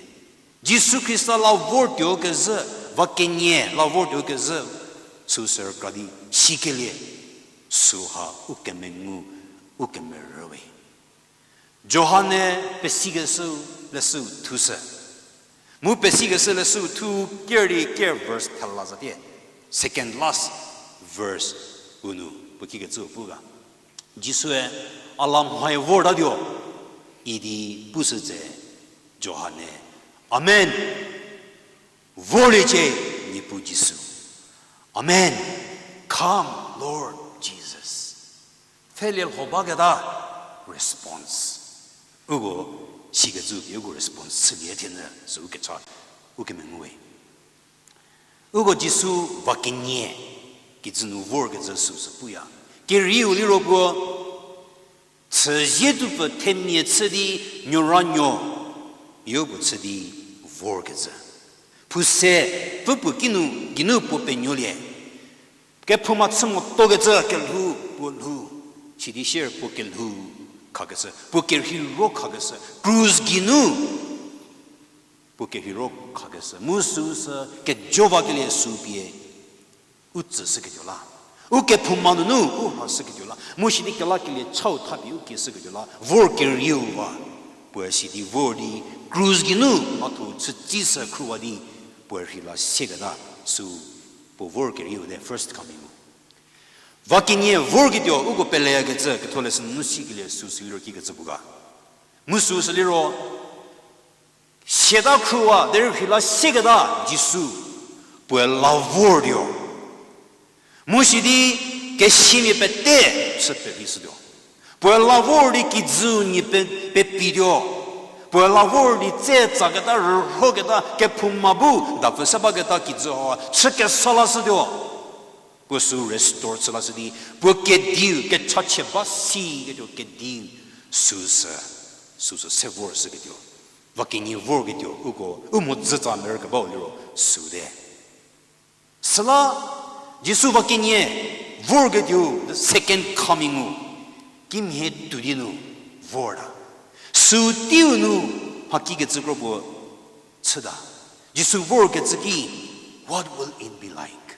Jisu Khrista la vortuo kezhü, va kenie la vortuo kezhü, süsü rükra di sikelie. Süha u kemengu, u kemerü we. Johan-e pesikeshü leshü thushü. Mu pesikeshü leshü thu ker di ker verse thela zatie. Second last verse u nu puo kikecü pu ga. Jisue, a la mhae vortatuo, idi pushü tse Johan-e, Amen. Vorliecie, Niepuu Jisu. Amen. Come, Lord Jesus. Pfhelie lho baketa response. Uko sikecü pie uko response chülie thienyü sü u kecha, u kemengu we. Uko Jisu va kenie kijü nu vorkecü süsü puya. Kerieu liro puo, chüzie tupfü themia chü di nuoranuo yopuo chü di vorkecü. Phuse pfüpuo kinu, geinu puo penuolie. Kephouma chü motokecü kelhou puo lhou, sidi sier puo kelhou khakeshü, puo kerhei ro khakeshü, krus geinu puo kerhei ro khakeshü, mu süsü kejovakelie sü pie u tsüshüketuo la. U kephouma nunu u hashüketuo la. Mu sidi kelakelie chau thapie u kieshüketuo la. Vor kerieu ba. Puoe sidi vor di, krus geinu mhatho chütsishü khrüwa di, puoe rhei la sieketa, sü puo vor kerieu te first coming. Va kenie vorketuo uko peleyakecü ketholeshü nunu sikelie süsü liro kikecü pu ga. Mu süsü liro, siata khrüwa derei rhei la sieketa Jisu, puoe la vortuo. Mu sidi kesiamia pete chü perheishütuo. Puoe la vor di kijü nie pe, pepituo. Puoe la vor di tse tsaketa, rürhoketa, kephouma bu dapfü se baketa kijü hau chü kesa lashütuo. Puo sü restore chü lashü di, puo kediu, kechachie ba siketuo kediu, süsü, süsü se vorshüketuo. Va kenie vorketuo, uko, u mhodzütsa merü kebau liro, süte. Süla, Jisu va kenie vorketuo, the second coming-u, kimhie tuo di nu vorta. Sü teiu nu, mha kikecü kro puo chüta. Jisu vorkecü ki, what will it be like?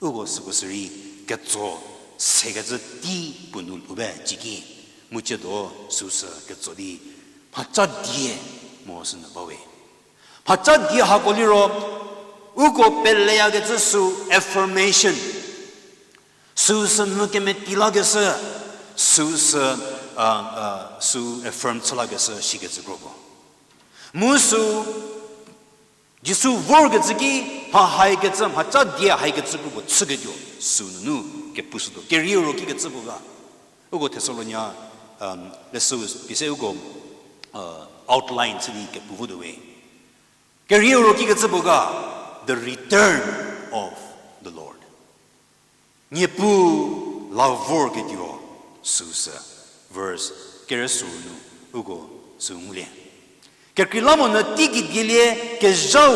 Uko süko sürei ketso sekecü tei puo nu lhou ba ciki, mu ciedo süsü ketso di mhaca die mo sünu bawe. Mhaca die hako liro, uko peleyakecü sü affirmation. Süsü mvü kemeti lakeshü, süsü, a, a, sü affirm chü lakeshü shikecü kro puo. Mu sü Jisu vorkecü ki, mha haikecü, mhaca die haikecü kro puo chüketuo, sü nunu kepushütuo. Kerieu ro kikecü puo ga. Uko Thessalonia, um, leshü pie se uko, uh, outline chü di kepu votuo we. Kerieu ro kikecü puo ga, the return of the Lord. Niepuu la vorketuo süsü, verse kerüsü nu uko sü ngulie. Kekreilamonyü teigei dielie kezhau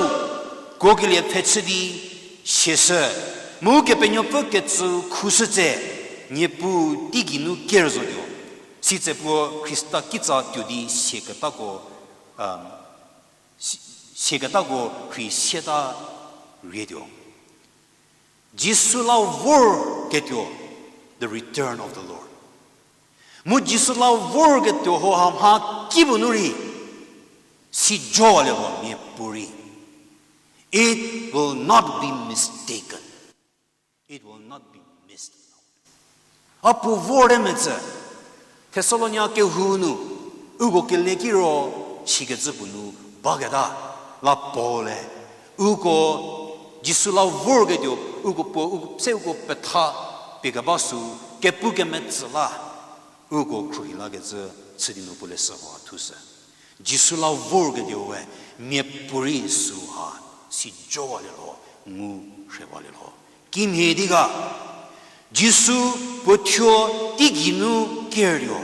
kuokelie pfhe chü di siashü, mu Kepenuopfü kecü khushü tse, Niepuu teigei nu ker zotuo. Sitse puo Khrista kitsa tuo di siaketako, um, si-, siaketako rhei siata rietuo. Jisu la vorketuo, The return of the Lord. Mu Jisu la vorketuo ho ha mha kipuo nu rei, si jowalie lho miapuorei. It will not be mistaken. It will not be missed out. A puo vorte metsü, Thessalonia kehou nu, uko kele kiro, sikecü puo nu baketa, la Paul-e, uko Jisu la vorketuo, uko puo, uko, se uko petha, piekeba sü, kepu kemetsü la, uko khruohi lakecü, chü di nu puo leshü ho thushü. Jisu la vorketuoe, miapuorei süha, si jowalie lho, ngu rhewalie lho. Kimhie di ga, Jisu puo thuo teigei nu kertuo.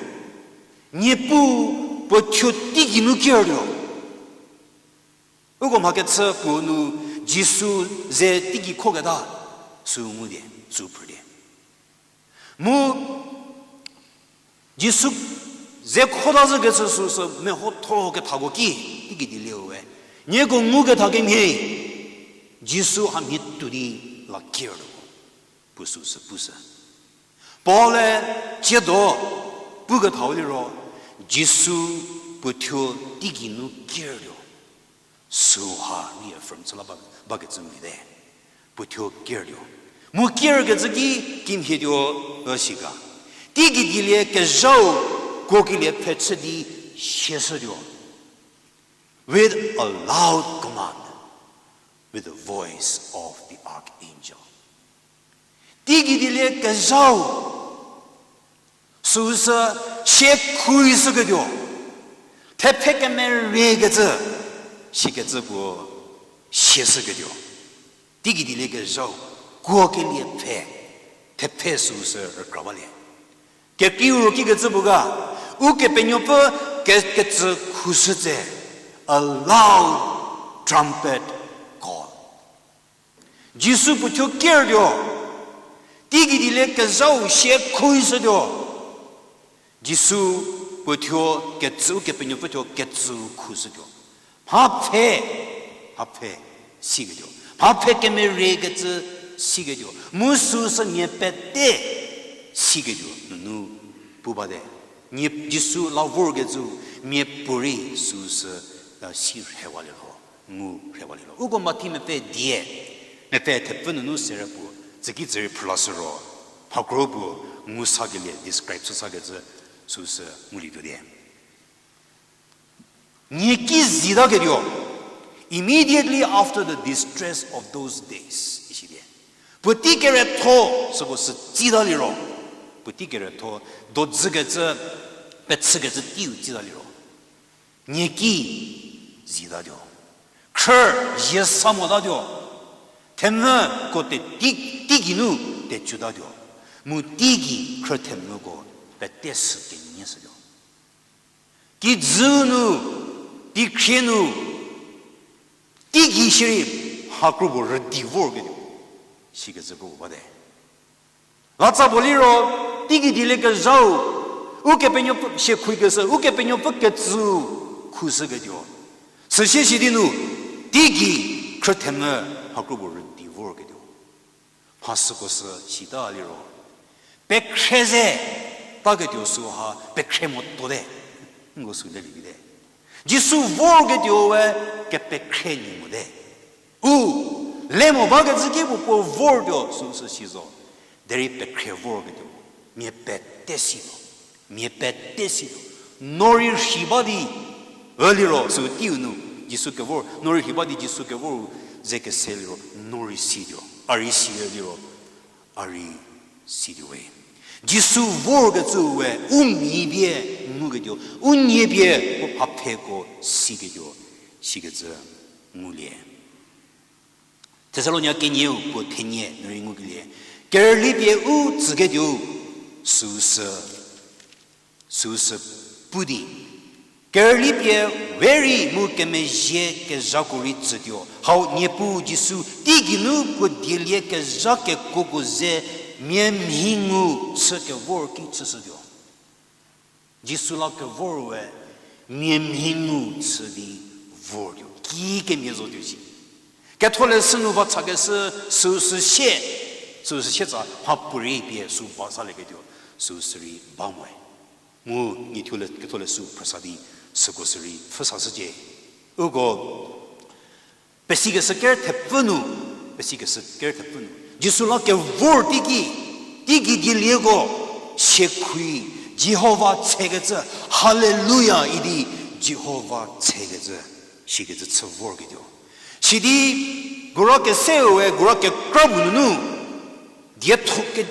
Niepuu puo thuo teigei nu kertuo. Uko mha kechü puo nu Jisu ze teigei khoketa, sü ngu die, sü phrü die. Mu Jisu ze khota zhükecü süsü mehotho kethako ki, teigei dielieu we. Nieko nguketha kemhie, Jisu hamhie tuo di la kertuo. Puo süsü pushü. Paul-e tsiedo pukethau liro, Jisu puo thuo teigei nu kertuo. Süha reaffirm chü la ba, bakecü mite. Puo thuo kertuo. Mu kerkecü ki kimhietuo, e, si ga. Teigei dielie kezhau kuokelie pfhe chü di siashütuo. With a loud command, with the voice of the archangel. Teigei dielie kezhau, süsü sie khuishüketuo, thephe kemeriekecü, sikecü puo siashüketuo. Teigei dielie kezhau, kuokelie pfhe, thephe süsü rükra balie. Kekreiu ro kikecü puo ga, Ukepenuopfü ke, kecü khushü tse, a loud trumpet call. Jisu puo thuo kertuo, teigei dielie kezhau sie khuishütuo. Jisu puo thuo kecü, Ukepenuopfü thuo kecü khushütuo. Mha pfhe, mha pfhe siketuo. Mha pfhe kemeriekecü siketuo. Mu süsü mia pete siketuo nunu pu bate. Nie Jisu la vorkecü miapuorei süsü, e, si rhewalie lho, ngu rhewalie lho. Uko Mathi mepfü die, mepfü thepfü nunu sere puo, tsüki tsürei phrülashü ro, mhakro puo ngu sakelie, describe chü sakecü süsü ngulietuo die. Nie ki zitaketuo, immediately after the distress of those days, isi die. Puotei keretho, süko sü tsitaliro. Puotei keretho, dodzükecü, pechükecü teiu tsitaliro. Nie ki zitatuo. Khrü zie sa motatuo. Themvü ko te tei, teigei nu tecutatuo. Mu teigei khrü themvüko pete sü kenyie shütuo. Kijü nu, teikhrie nu, teigei shierei mhakro puo rüdi vorketuo, sikecü puo bate. Latsa puo liro, teigei dieliekezhau, Ukepenuopfü sie khuikeshü, Ukepenuopfü kecü khushüketuo. Süsie sidi nu, teigei khrü themvü mhakro puo rüdi vorketuo. Mha süko sü sita liro, pekhre ze taketuo süha pekhre motuote. Nko sü lelie vite. Jisu vorketuoe kepekhre nyi mote. U, le mo bakecü ki puo puo vortuo süsü si zo. Derei pekhre vorketuo, mia pete si mo. Mia pete si mo. No rei rhi ba di, e liro, sü teiu nu, Jisu kevor, no rei rhi ba di Jisu kevor u ze kese liro, no rei situo, a rei si liro, a rei situo we. Jisu vorkecüe, u mhi pie nguketuo, u nie pie puo mhapheko siketuo, sikecü ngulie. Thessalonia kenieu puo thenie nu rei ngukelie. Kerüli pie u tsüketuo, süsü, süsü pu di. Kerüli pie we rei mu kemezhie kezhako rei tsütuo. Hau Niepuu Jisu teigei nu puo dieliekezha kekuoko ze mia mhi ngu chü kevor ki chüshütuo. Jisu la kevorue, mia mhi ngu chü di vortuo. Ki kemhie zotuo shi. Ketholeshü nu va chakeshü süsü sie. Süu sü sietsa mhapuorei pie süu ba salieketuo, süu sürei ba moe. Mu nie thuo le, ketho le süu phrüsa di, süko sürei pfhüsashücie. Uko pesikeshü ker thepfü nu, pesikeshü ker thepfü nu, Jisu la kevor teiki, teigei dielieko, siekhui, Jihova tshekecü, Haleluya idi, Jihova tshekecü, sikecü chü vorketuo. Sidi, gura keseue, gura kekra bu nunu, dietho, ke,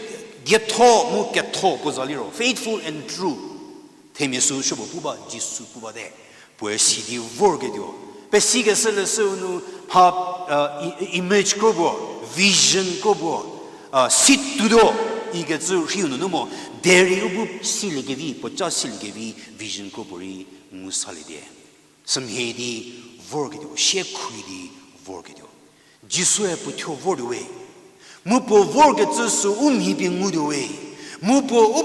dietho mu ketho puo za liro, faithful and true. Themia süu supuo pu ba, Jisu pu bate. Puoe sidi vorketuo. Pesikeshü leshüu nu mha, image kro puo, vision kro puo, si tuotuo, ikecü rhiu nunu mo, derei u bu siliekevi, puoca siliekevi, vision kro puorei ngu salie die. Sümhie di vorketuo, siekhui di vorketuo. Jisue puo thuo vortuo we. Mu puo vorkecü sü u mhi pie ngutuo we. Mu puo u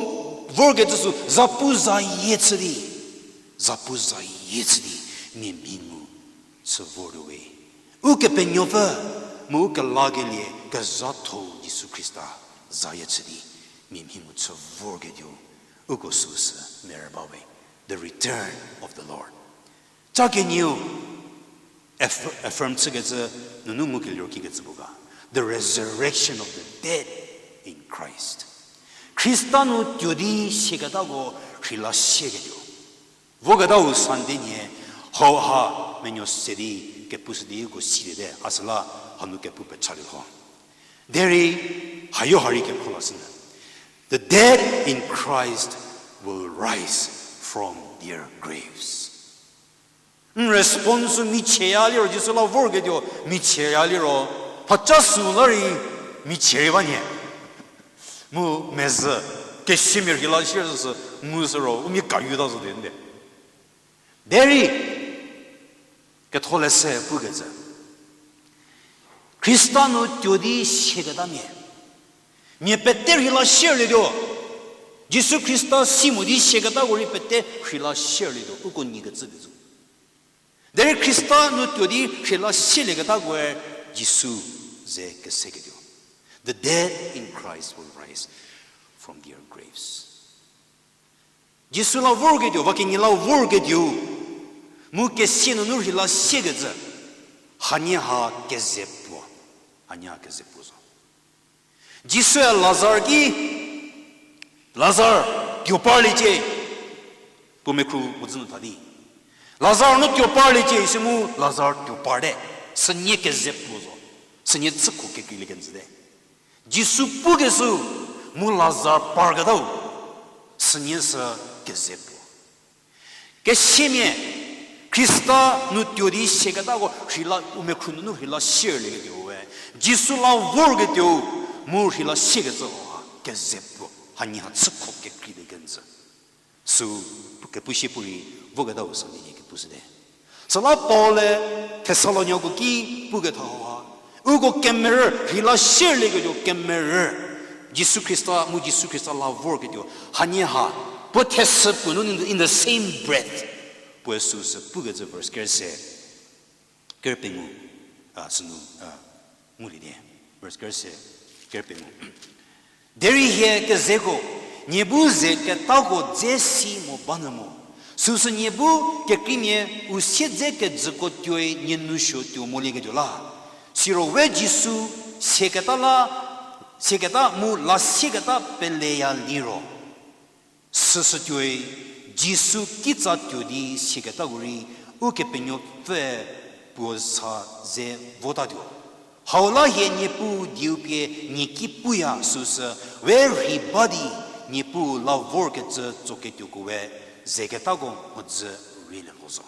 vorkecü sü zapu zayie chü di. Zapu zayie chü di mia mhi ngu chü vortuo we. Ukepenuopfü, mu u kelakelie kezhatho Jisu Khrista zayie chü di mia mhi ngu chü vorketuo. Uko süu sü merü ba we. The return of the Lord. Ca kenieu, aff-, affirm chükecü, nunu ngukelie ro kikecü puo ga. The resurrection of the dead in Christ. Khrista nu tuo di siaketako rheila sieketuo. Voketau Sunday nhie, hauha menuo se di kepushü di uko siliete, a süla hanu kepu pechalie lho. Derei, hayo ha rei kekho lashünyü. The dead in Christ will rise from their graves. N response-u michieya liro, Jisu la vorketuo michieya liro, mhaca süu la rei michie rei ba nhie. Mu mezhü, kesiamia rheila sier süsü, ngu sü ro, u mia kayuta zo di nde. Derei, ketholeshü pukecü, Khrista nu tuo di sieketamia, mia pete rheila sierlietuo. Jisu Khrista si mo di siaketako rei pete rheila sierlietuo, uko nyikecü di zo. Derei Khrista nu tuo di rheila sielieketakoe Jisu ze keseketuo. The dead in Christ will rise from their graves. Jisu la vorketuo, va kenie la vorketuo, mu kesia nunu rheila siekecü, hanie ha keze puo, hanie ha keze puo zo. Jisue Lazar ki, Lazar, tuo parliecie, puo mekhru mhodzü nu tha di. Lazar no tuo parliecie, isi mu Lazar tuo parte, sünie keze puo zo, sünie chükho kekreilie kenjüte. Jisu pukeshü, mu Lazar parketau, sünie sü keze puo. Kesiamia, Khrista nu tuo di siaketako rheila, u mekhru nunu rheila sierlieketuo we. Jisu la vorketuo, mu rheila siekecü ha keze puo, hanie ha chükho kekreilie kenjü. Süu kepu sie pu rei voketau Sunday nhie kepushüte. Süla Paul-e Thessaloniako ki puketha hauha, uko kemerü, rheila sierlieketuo kemerü, Jisu Khrista, mu Jisu Khrista la vorketuo, hanie ha, puo thesü puo nu in the, in the same breath, puoe süu sü pukecü verse ker se, ker pengou, a, sünu, a, ngulie di. Verse ker se, ker pengou. Derei hie kezeko, nie bu ze ketako dze si mo banyü mo. Süsü nie bu kekreimia u siedze kejüko tuoi nie nu suo tuo molieketuo la. Siro we Jisu siaketa la, siaketa mu la siaketa peleya liro. Süsü tuoi, Jisu kitsa tuo di siaketako rei, Ukepenuopfüe puo sa ze votatuo. Hau la hie Niepuu dieu pie nie ki puya süsü, we rhei ba di, Niepuu la vorkecü tsoketuoko we, zeketako mhodzü rei le lho zo.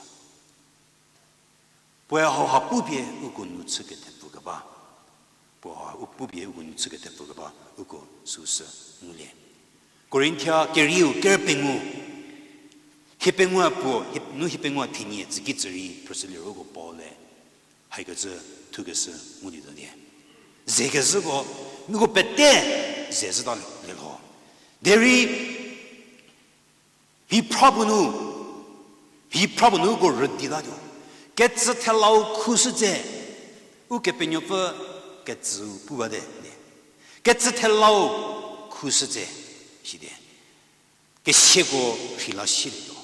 Puoe hauha pupie uko nu chü kethepfü keba. Puoe hauha u pupie uko nu chü kethepfü keba, uko süsü ngulie. Korinthia kerieu ker pengou. Hie pengou-e puo, hie, nu hie pengou-e thenie tsüki tsü rei phrüshü liro uko Paul-e haikecü thukeshü ngulie zo die. Zekezhüko, uko pete ze zhüta le, le lho. Derei mhi phra puo nu, mhi phra puo nu uko rüditatuo. Kecü thelau khushü tse, Ukepenuopfü kecüu pu bate le. Kecü thelau khushütse, sidi. Kesiako rheila sielietuo.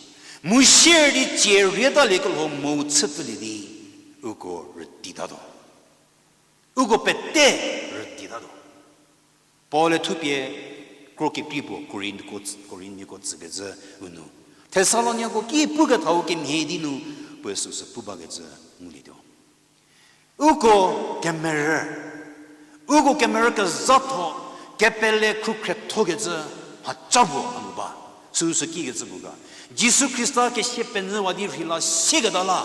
Mu sier di tsie rietalie kelho mu chüpfülie di, uko rüditatuo. Uko pete rüditatuo. Paul-e thupie kro kekrei puo Korinthko, Korinthmiako tsükecü u nu, Thesaloniako ki pukethau kemhie di nu puoe süsü pu bakecü ngulietuo. Uko kemerü, uko kemerü kezhatho, kepele khrukhriethokecü mhaca puo a nu ba. Süsü kikecü puo ga, Jisu Khrista kesia penyüwa di rheila sieketa la,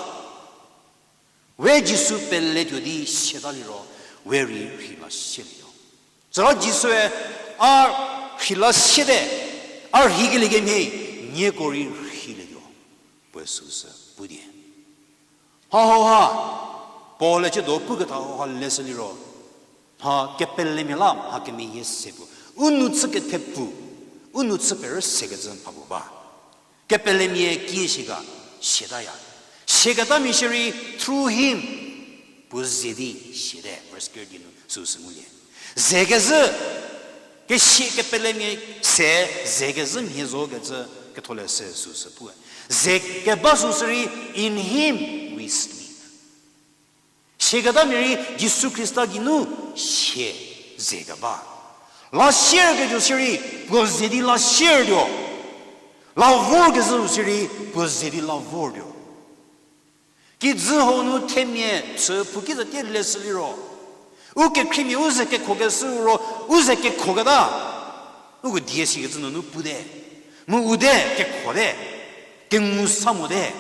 we Jisu peletuo di siata liro, we rei rheila sielietuo. Süla Jisue, a rheila siete, a rheikelie kemhie, nieko rei rheilietuo, puoe süsü pu die. Mha hauha, Paul-e ciedo puketha hauha leshü liro, mha kepelemia la mha kemeyie se puo, u nou chü kethepfu, u nou chü perü sekecü mha puo ba. Kepelemia kie shie ga, siataya. Siaketamia shierei through him, puo ze di siate, verse kerü di nu süsü ngulie. Ze kezhü, kesie kepelemia se, ze kezhü mhie zo kecü ketholeshü süsü pue. Ze keba süsü rei, in him we sleep. Siaketamia rei Jisu Khrista geinu sie ze keba. La sierketuo shierei, puo ze di la siertuo. La vorkezhü shierei, puo ze di la vortuo. Kijü hau nu themia chü phu ki zatie leshü liro, u kekhriemia u ze kekhokeshü ro, u ze kekhoketa, uko die sikecü nunu pute. Mu u te kekhote, kengu sa mote,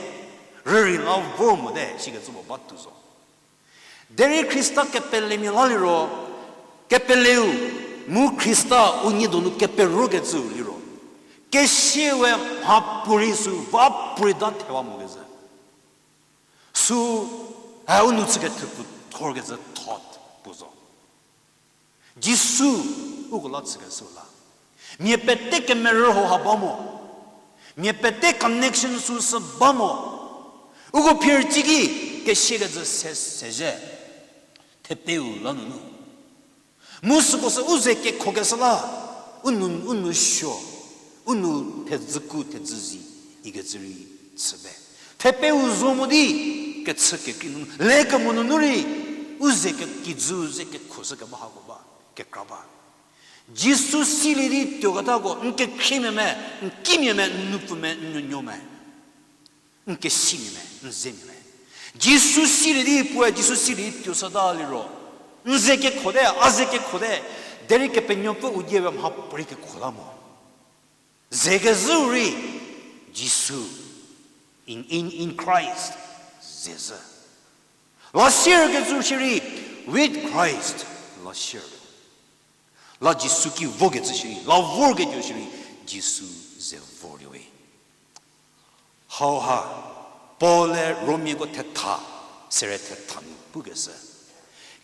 rürei la vor mote sikecü puo batuo zo. Derei Khrista kepelemia la liro, kepeleu, mu Khrista unie donu keperokecüu liro, kesie we mhapuorei sü vapuorei da thewa mokezhü. Sü, a u nou chü kethepfu thorkezhü thought puo zo. Jisu, uko la chükeshü la, mia pete kemerü hauha ba mo. Mia pete connection süsü ba mo. Uko phirüciki, kesiekecü se sezhie, thepeu la nunu. Mu süko sü u ze kekhokeshü la, u nou, u nou suo, u nou thedzüku thedzüzi, ikecü rei chüte. Thepeu zo mo di, kechü kekrei nunu, lekemo nunu rei, u ze ke, kijü ze kekhoshü keba hako ba, kekra ba. Jisu silie di tuoketako, n kekhriemia me, n kimia me, n nupfu me, n nuonuo me, n kesimia me, n zemia me. Jisu silie di puoe, Jisu silie di tuoshüta liro, n ze kekhote, a ze kekhote, derei Kepenuopfü u die we mhapuorei kekhota mo. Ze kezhüu rei, Jisu, in, in, in Christ, zezhü. La sierkecü shierei, with Christ, la sier. La Jisu ki vokecü shierei, la vorketuo shierei, Jisu ze vorliewe. Hauha, Paul-e Romiako thetha, sere thetha nu pukeshü,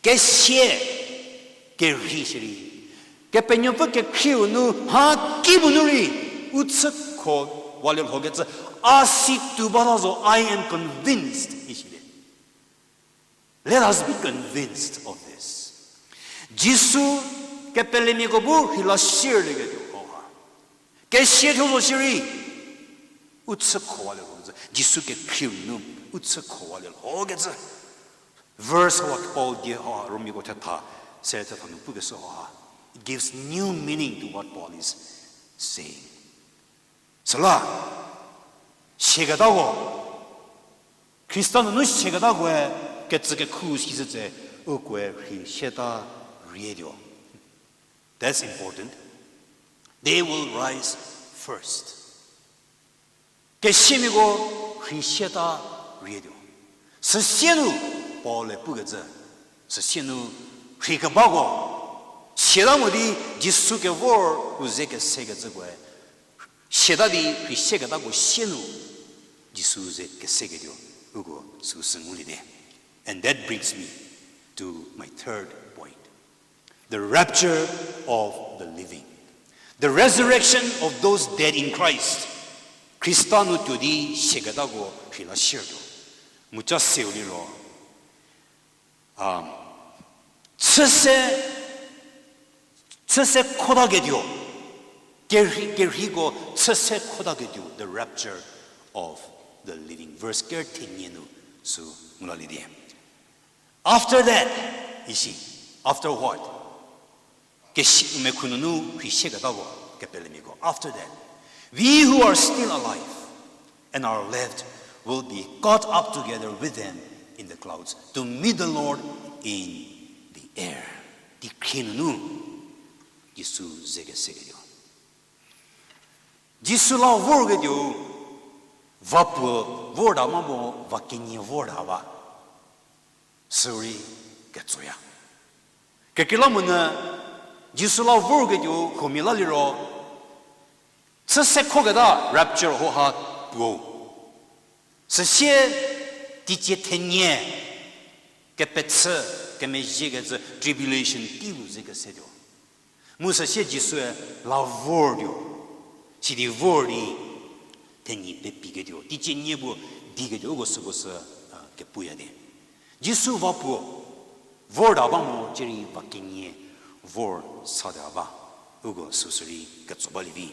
kesie kerhei shierei, Kepenuopfü kekhrieu nu mha kipuo nu rei, u chükho walie lhokecü, a si tuo bata zo, I am convinced, isidi. Let us be convinced of this. Jisu kepelemiako bu rheila sierlieketuo hauha, kesie thuo zo shierei, u chükho walie lhokecü, Jisu kekhrieu nu u chükho walie lhokecü. Verse hauha Paul die hauha Romiako thetha, sere thetha nu pukeshü hauha, it gives new meaning to what Paul is saying. Süla, siaketako, Khrista nunu siaketakoe kecükekhu sishütse, ukoe rheisieta rietuo. That's important. They will rise first. Kesiemiako rheisieta rietuo. Süsie nu, Paul-e pukecü, süsie nu rheikebako siata mo di Jisu kevor u ze kesekecükoe, siata di rheisieketako sie nu Jisu ze keseketuo, uko süsü nguliete. And that brings me to my third point. The rapture of the living. The resurrection of those dead in Christ. Khrista nu tuo di siaketako rheila siertuo. Mucha seu liro, chüse, Chüse khotaketuo. Kerhei, kerheiko chüse khotaketuo, the rapture of the living. Verse ker thenie nu sü ngu lalie di. After that, isi, after what? Kesi-, mekhununu rhisieketako, kepelemiako. After that, we who are still alive and are left will be caught up together with them in the clouds to meet the Lord in the air. Teikhrie nunu Jisu ze keseketuo. Jisu la vorketuo, va puo vorta ma mo, va kenie vorta ba. Sürei ketsoya. Kekreilamonyü Jisu la vorketuo huomia la liro, chüse khoketa rapture hauha puo. Süsie teicie thenie kepechü, kemezhiekecü tribulation teiu ze kesetuo. Mu süsie Jisue la vortuo. Sidi vor di thenyi pepiketuo. Teicie nie puo diketuo uko süko sü, a, kepuya di. Jisu va puo vorta ba mo, cierei va kenie vor sata ba. Uko süsürei ketso balie vi.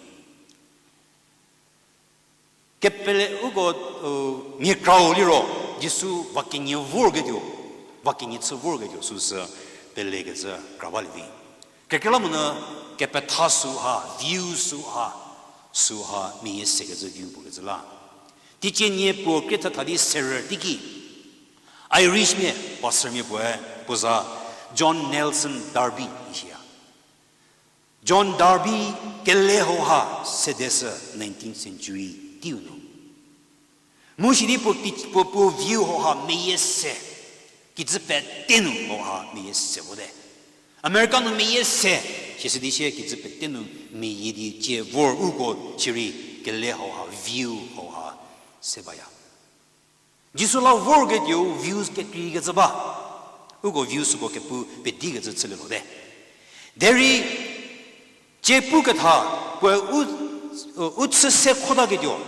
Kepele uko, u, mia krau liro, Jisu va kenie vorketuo, va kenie chü vorketuo süsü pelekecü kra balie vi. Kekreilamonyü kepetha süha, view süha, süha meyie sekecü view puo kecü la. Teicie nie puo krie thetha di serü teiki, Irishmia, pastormia puoe, puo za John Nelson Darby ishia. John Darby kele hauha sedeshü nineteenth century teiu nu. Mu sidi puo, puo, puo view hauha meyie se, kijü pete nu hauha meyie se vote. America nu meyie se, sisidi sie kijü pete nu meyie di cie vor uko sirei kele hauha view hauha se baya. Jisu la vorketuo views kekreikecü ba. Uko views süko kepu pedikecü chülie lhote. Derei, cie puketha, puoe u, u chü se khotaketuo,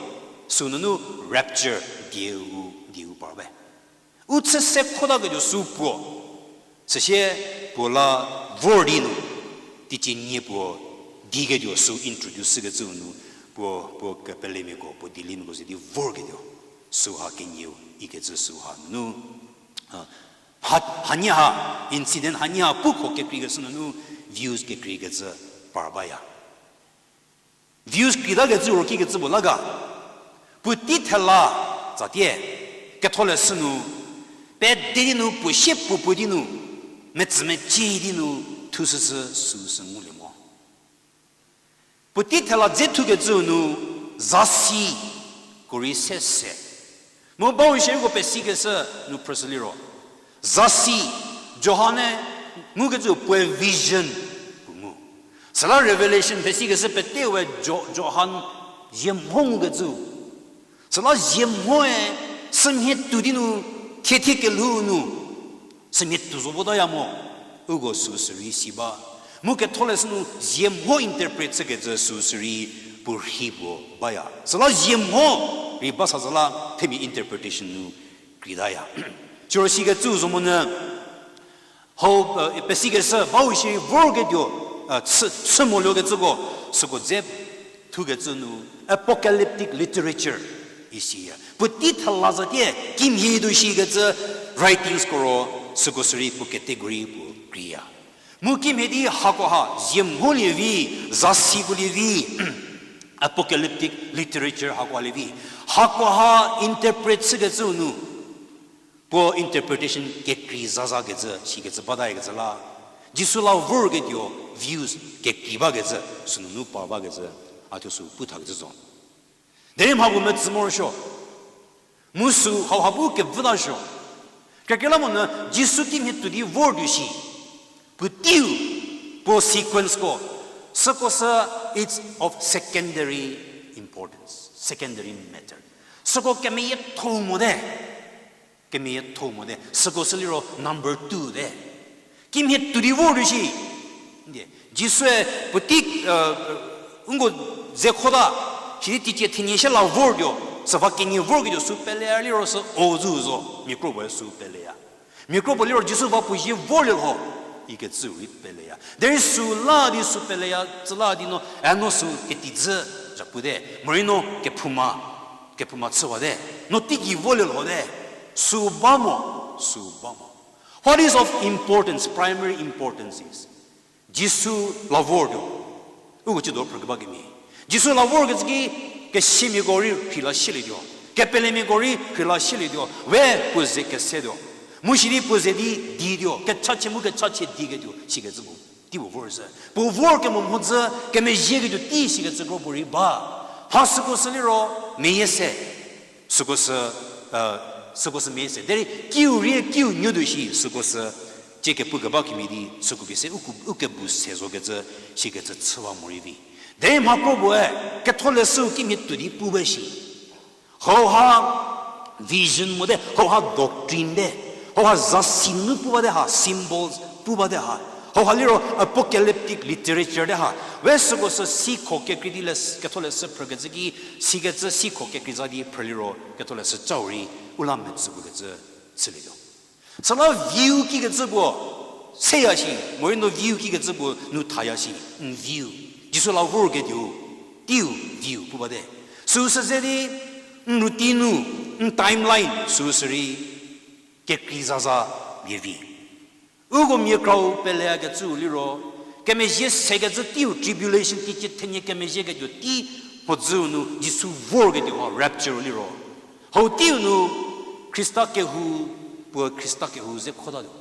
sünunu rapture dieu, dieu par be. U chü se khotaketuo sü puo. Süsie puo la vor di nu, teicie nie puo diketuo sü introduce shükecü nu, puo, puo kepelemiako, puo dieliemiako ze di vorketuo. Süha kenieu ikecü süha nunu, a, ha, hanie ha, incident hanie ha puko kekreikeshü nunu views kekreikecü par baya. Views kreitakecü ro kikecü puo la ga. Puotei thela, tsatie, ketholeshü nu, pede di nu, puo sie puo puo di nu, metsümecie di nu, thushüshü süsü ngulie mo. Puotei thela dze thukecü nu, zasi, ko rei se se. Mu bau shierei ko pesikeshü nu phrüshü liro. Zasi, Johan-e ngukecü puoe vision puo ngu. Süla Revelation pesikeshü pete we Jo-, Johan zie mho ngukecü. Süla zie mhoe sümhie tuo di nu, thie thie kelhou nu, sümhie tuo zo votaya mo, uko süsü rei si ba. Mu ketholeshü nu zie mho interpret chükecü süsü rei puo rhi puo baya. Süla zie mho rei ba sa zala themia interpretation nu kreitaya. Siro sikecü zo monyü, hau, e, pesikeshü bau shierei vorketuo, e, chü, chü moluokecüko, süko dze thukecü nu, apocalyptic literature isiya. Puotei thela zatie kimhie tuo shikecü writings ko ro, süko sürei puo category puo kreiya. Mu kimhie di hakoha, zie mholie vi, zasiko lie vi, apocalyptic literature hakoha lie vi. Hakoha interpret chükecü nu, puo interpretation kekrei zaza kecü, sikecü batayakecü la. Jisu la vorketuo views kekrei bakecü, sünunu par bakecü, a thuo sü pu thakecü zo. Derei mha puo metsü morosuo. Mu sü hauha bu kevütasuo. Kekreilamonyü Jisu kimhie tuo di vor tuo shi. Puoteiu, puo sequence ko. Süko sü, it's of secondary importance, secondary matter. Süko kemeyietho mote. Kemeyietho mote. Süko sü liro number two te. Kimhie tuo di vor tuo shi. Ndie, Jisue puotei, e, uko ze khota, sidi teicie thenie shie la vortuo, sü va kenie vorketuo sü peleya liro sü o zhü zo, mia kro puoe sü peleya. Mia kro puo liro Jisu va puo zie vorlie lho. ikecü rei peleya. Derei süla di sü peleya, tsüla di no, e no sü ketidzü zhapute. Morei no kephouma, kephouma chüwate. No teigei volie lhote. Sü ba mo, sü ba mo. What is of importance, primary importance is, Jisu la vortuo. Uko chüdo phrükeba kemhie. Jisu la vorkecü ki, kesiamiako rei rheila shilietuo. Kepelemiako rei rheila shilietuo. We puo ze kesetuo. Mu sidi puo ze di dituo. Kechachie mu kechachie diketuo. Sikecü puo. Tei puo vor sü. Puo vor kemo mhodzü, kemezhieketuo tei sikecü kro puorei ba. Mha süko sü liro, meyie se. Süko sü, süko sü meyie se. Derei kiu rie kiu nuotuo shi süko sü, tsie kepu keba kemhie di süko pie se u, u kebu se zokecü, sikecü chüwa morei vi. Derei mha kro puoe, ketholeshü kimhie tuo di pu ba shi. Hauha vision mote, hauha doctrine te, hauha zasi nu pu bate ha, symbols pu bate ha, hauha liro apocalyptic literature te ha, we süko sü sikho kekrei di le, ketholeshü phrükecü ki, sikecü sikho kekrei za di phrü liro ketholeshü cau rei u la metsü pukecü chülietuo. Süla view kikecü puo seya shi, morei no view kikecü puo nu thaya shi, n view. Jisu la vorketuo, teiu view pu bate. Süu sü ze di, n routine nu, n timeline süu sü rei kekrei zaza mia vi. Uko mia krau peleyakecüu liro, kemezhie sekecü teiu tribulation teicie thenie kemezhieketuo tei mhodzüu nu Jisu vorketuo ha rapture liro. Hau teiu nu Khrista kehou, puo Khrista kehou ze khotatuo.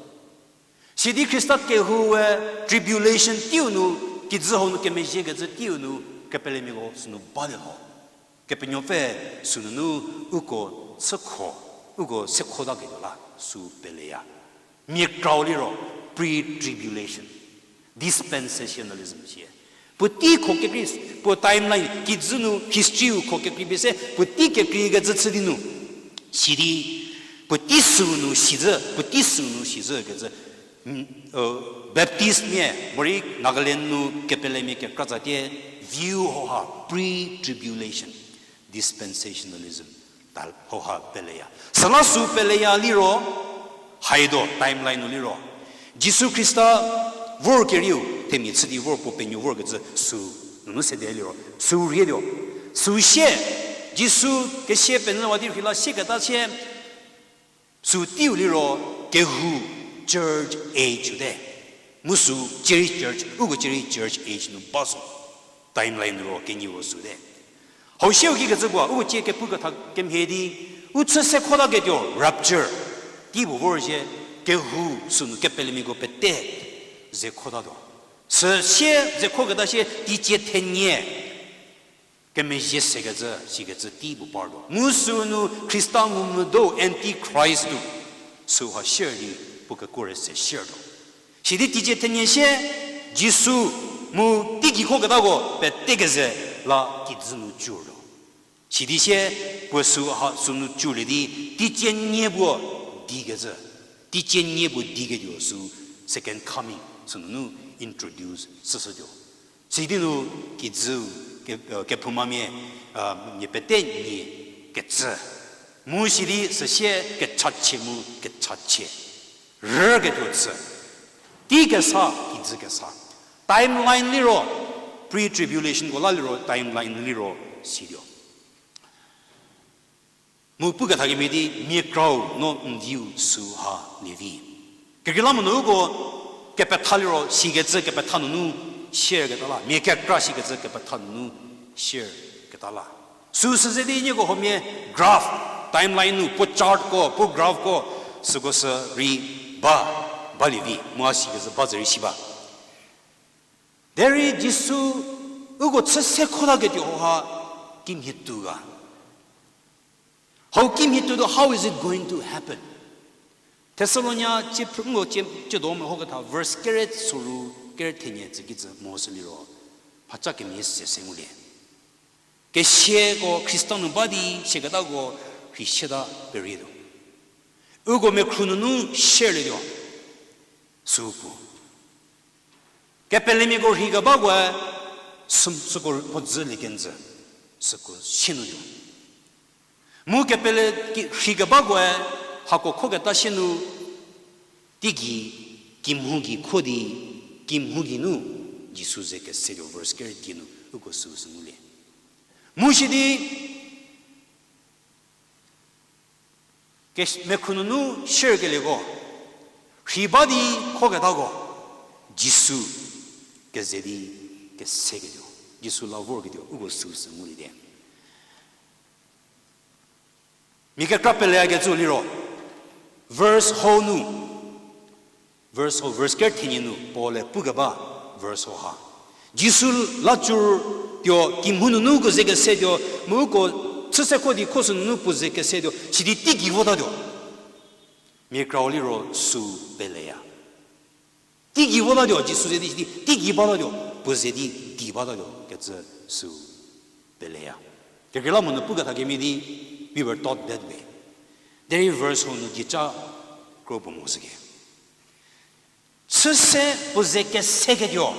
Sidi Khrista kehoue tribulation teiu nu, kijü hau nu kemezhiekecü teiu nu, kepelemiako sünu balie lho. Kepenuopfü sünunu uko chükho, uko se khotaketuo la sü peleya. Mia krau liro pre-tribulation, dispensationalism sie. Puotei kho kekrei, puo timeline kijü nu historyu kho kekrei pie se, puotei kekreikecü chü di nu. Sidi, puotei süu nu sizhü, puotei süu nu sizhükecü, Baptistmia, morei Nagaland nu kepelemia kekratsatie, view hauha pre-tribulation, dispensationalism, tal hauha peleya. Süla sü peleya liro, haido timeline nu liro. Jisu Khrista vor kerieu, themia chü di vor puo penuo vorkecü sü, nunu sede liro, sü rietuo. Sü sie, Jisu kesie penyüwa di rheila sieketa sie, sü teiu liro kehou church age te. Mu sü cierei church, uko cierei church age nu ba zo. Timeline ro kenie ro sü te. Hau sieu kikecü puo, uko cie kepu ketha kemhie di, u chü se khotaketuo rapture. Tei puo vorzhie, kehou sünu kepelemiako pete ze khotatuo. Süsie ze khoketa sie teicie thenie kemezhie sekecü, sikecü tei puo partuo. Mu sünu Khrista ngumvü do Antichrist-u, süha sier di puo kekuo rei se siertuo. Sidi teicie thenie sie, Jisu mu teigei khoketako pete keze la kijü nu tsurtuo. Sidi sie, puo süha sünu tsulie di, teicie nie puo dikecü, teicie nie puo diketuo sü second coming sünunu introduce shüshütuo. Sidi nu kijü, ke, kephoumamia, mia pete nie kecü. Mu sidi süsie kechachie mu kechachie rüketuo chü. Tei kesa, kijü kesa. Timeline liro, pre-tribulationko la liro, timeline liro, sidi. Mu pukethakemhie di mia krau no n view süha lie vi. Kekreilamonyü uko kepetha liro sikecü kepetha nunu share keta la, mia kekra sikecü kepetha nunu share keta la. Süsü ze di nieko huomia graph, timeline nu, puo chartko, puo graphko, süko sü rei ba, balie vi, mu a sikecü ba ze rei si ba. Derei Jisu uko chü se khotaketuo hauha kimhie tuo ga. Hau kimhie tuo do, how is it going to happen? Thessalonia cie phrü, nko cie, cie do mehoketha verse kere soru kere thenie tsükicü mo sü liro, mhaca kemhie se se ngulie. Kesiako Khrista nu ba di siaketako rhei siata perietuo. Uko mekhru nunu sharelietuo. Süu pu. Kepelemiako rheikebakoe, sü, süko mhodzülie kenjü, süko sie nu tuo. Mu kepele ki, rheikebakoe, hako khoketa sie nu, teigei, Kimhou gei kho di, kimhou geinu, Jisu ze kesetuo verse ker die nu, uko süu sü ngulie. Mu shi di, ke-, mekhru nunu share kelieko, rhi ba di khoketako, Jisu keze di keseketuo. Jisu la vorketuo, uko süu sü ngulie di. Mia kekra peleyakecü liro, verse hau nu, verse hau, verse ker thenie nu, Paul-e pukeba, verse hau ha. Jisu la cur tuo, kimhou nunu uko ze kesetuo, mu uko chüse kho di kho sü nunu puo ze kesetuo, sidi teigei votatuo. Mia kekra liro süu peleya. Teigei votatuo, Jisu ze di, sidi, teigei batatuo, puo ze di, di batatuo, kecü süu peleya. Kekreilamonyü pukethakemia di, we were taught that way. Derei verse hau nu dieca kro puo mo shüke. Chüse puo ze keseketuo,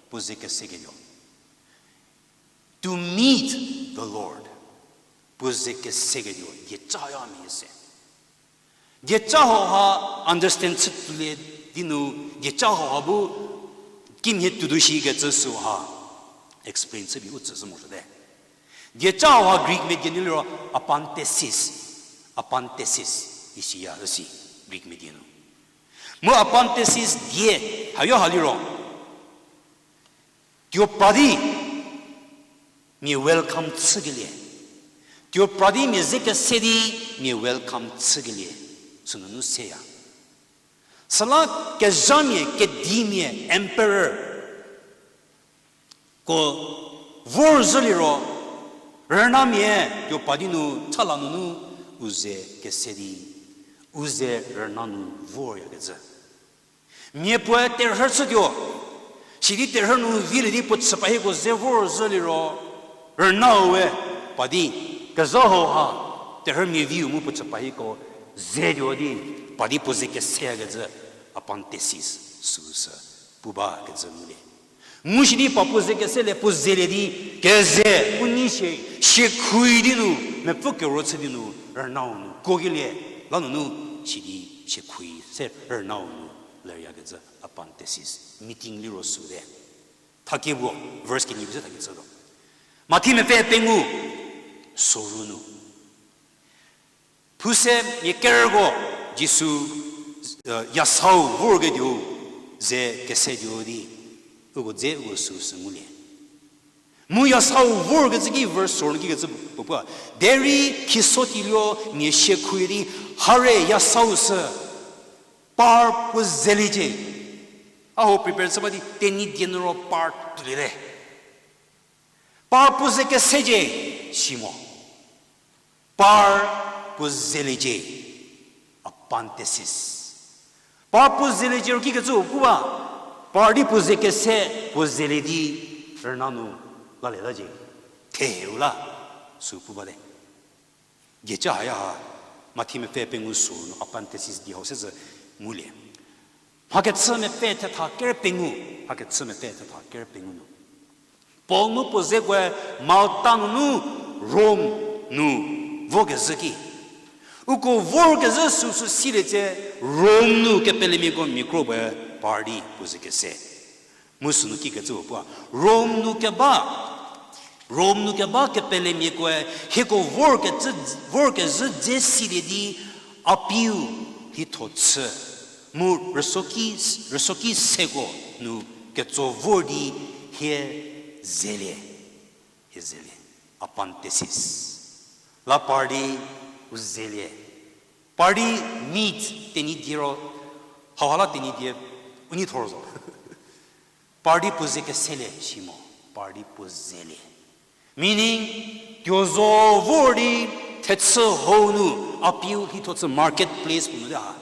puo ze keseketuo. To meet the Lord. Puo ze keseketuo, dieca ya mia se. Dieca hauha understand chütuolie di nu, dieca hauha bu kimhie tuotuo shikecü süu ha explain chüpie u tsüshü morosuote. Dieca hauha Greek medie nu liro apanthesis, apanthesis isiya üsi Greek medie nu. Mu apanthesis die, hayo ha liro, tuo pra di mia welcome chükelie. Tuo pra di mia ze kese di mia welcome chükelie. Sünunu seya. Süla kezhamia, kedimia, emperor ko vorzhü liro, rünamia tuo pra di nu, thala nunu, u ze kese di, u ze rüna nu voryakecü. Mia puoe terhü chütuo, sidi terhü nu vilie di puo chü pa hieko ze vorzhü liro, rünau we pa di, kezha hauha, terhü mia viu mu puo chü pa hieko zetuo di, pa di puo ze keseyakecü, apanthesis süu sü pu bakecü ngulie. Ngushidi pa puo ze keselie, puo zelie di, keze, u nei sie, siekhui di nu, mepfü kero chü di nu, rünau nu kuokelie, la nunu, sidi siekhui se rünau nu leryakecü apanthesis, meeting liro süu te. Thakie puo, verse kenie puo se thakecü ro. Mathi mepfü pengou, soru nu. Phuse mia kerko Jisu, yasau vorketuo ze kesetuo di, uko dze uko süu sü ngulie. Mu yasau vorkecü ki verse soru nu kikecü puo pu, derei khiso tilio mia siekhui di, hare yasau sü, par puo zeliecie. A ho prepare chü ba di, Tenyidie nu ro par tuoliete. Par puo ze kesecie, si mo. Par puo zeliecie, apanthesis. Par puo zeliecie ro kikecü pu ba, par di puo ze kese, puo zelie di, rüna nu lalietacie. Theu la, süu pu bate. Dieca haya ha, Mathi mepfü pengou soru nu apanthesis di hau se zü ngulie. Mhakechü mepfü thetha ker pengou, mhakechü mepfü thetha ker pengou nu, Paul mu puo zekoe Malta nunu Rome nu vokezhü ki, uko vorkezhü süsü silie tse, Rome nu kepelemiako mia kro puoe par di puo ze kese. Mu sünu kikecü puo pu a, Rome nu keba, Rome nu keba kepelemiakoe hieko vorkezhü dze silie di, apiu lhitho chü, mu rüsoki, rüsoki seko nu ketso vor di hie zelie, hie zelie, apanthesis. La par di u zelie. Par di meet, Tenyidie ro, hauha la Tenyidie, u nei thor zo. Par di puo ze keselie si mo, par di puo zelie. Meaning, tuo zo vor di thechü hau nu, apiu lhitho chü market place puo nu te ha.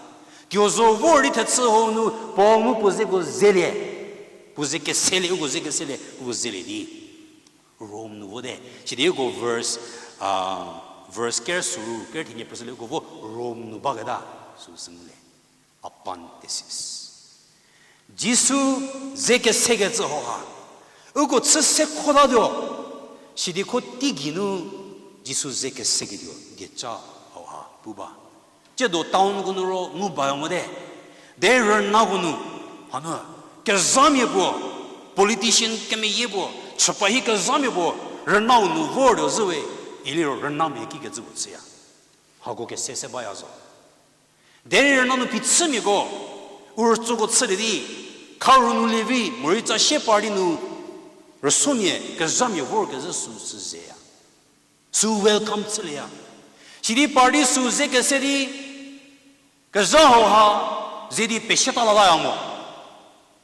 Tuo zo vor di thechü hau nu, Paul mu puo zeko zelie. Puo ze keselie, uko ze keselie, uko zelie di Rome nu vote. Sidi uko verse, verse ker soru, ker thenie phrüshülie uko vo Rome nu baketa, süu sü ngulie. Apanthesis. Jisu ze kesekecü hauha, uko chü se khotatuo, sidi kho teigei nu Jisu ze keseketuo dieca hauha pu ba. Tsiedo town ko nu ro ngu ba mote. Derei rünako nu, hanu, kezhamia puo, politician kemeyie puo, chüpa hi kezhamia puo, rünau nu vortuo zhüwe, iliro rünamia kikecü puo chüya. Hako kese se baya zo. Derei rüna nu phichümiako, u rütsoko chülie di, kharu nu lievi, morei tsa sie party nu, rüsomia, kezhamia vorkezhü süu sü zeya. Süu welcome chülieya. Sidi party süu ze kese di, kezha hauha, ze di pesieta lataya mo.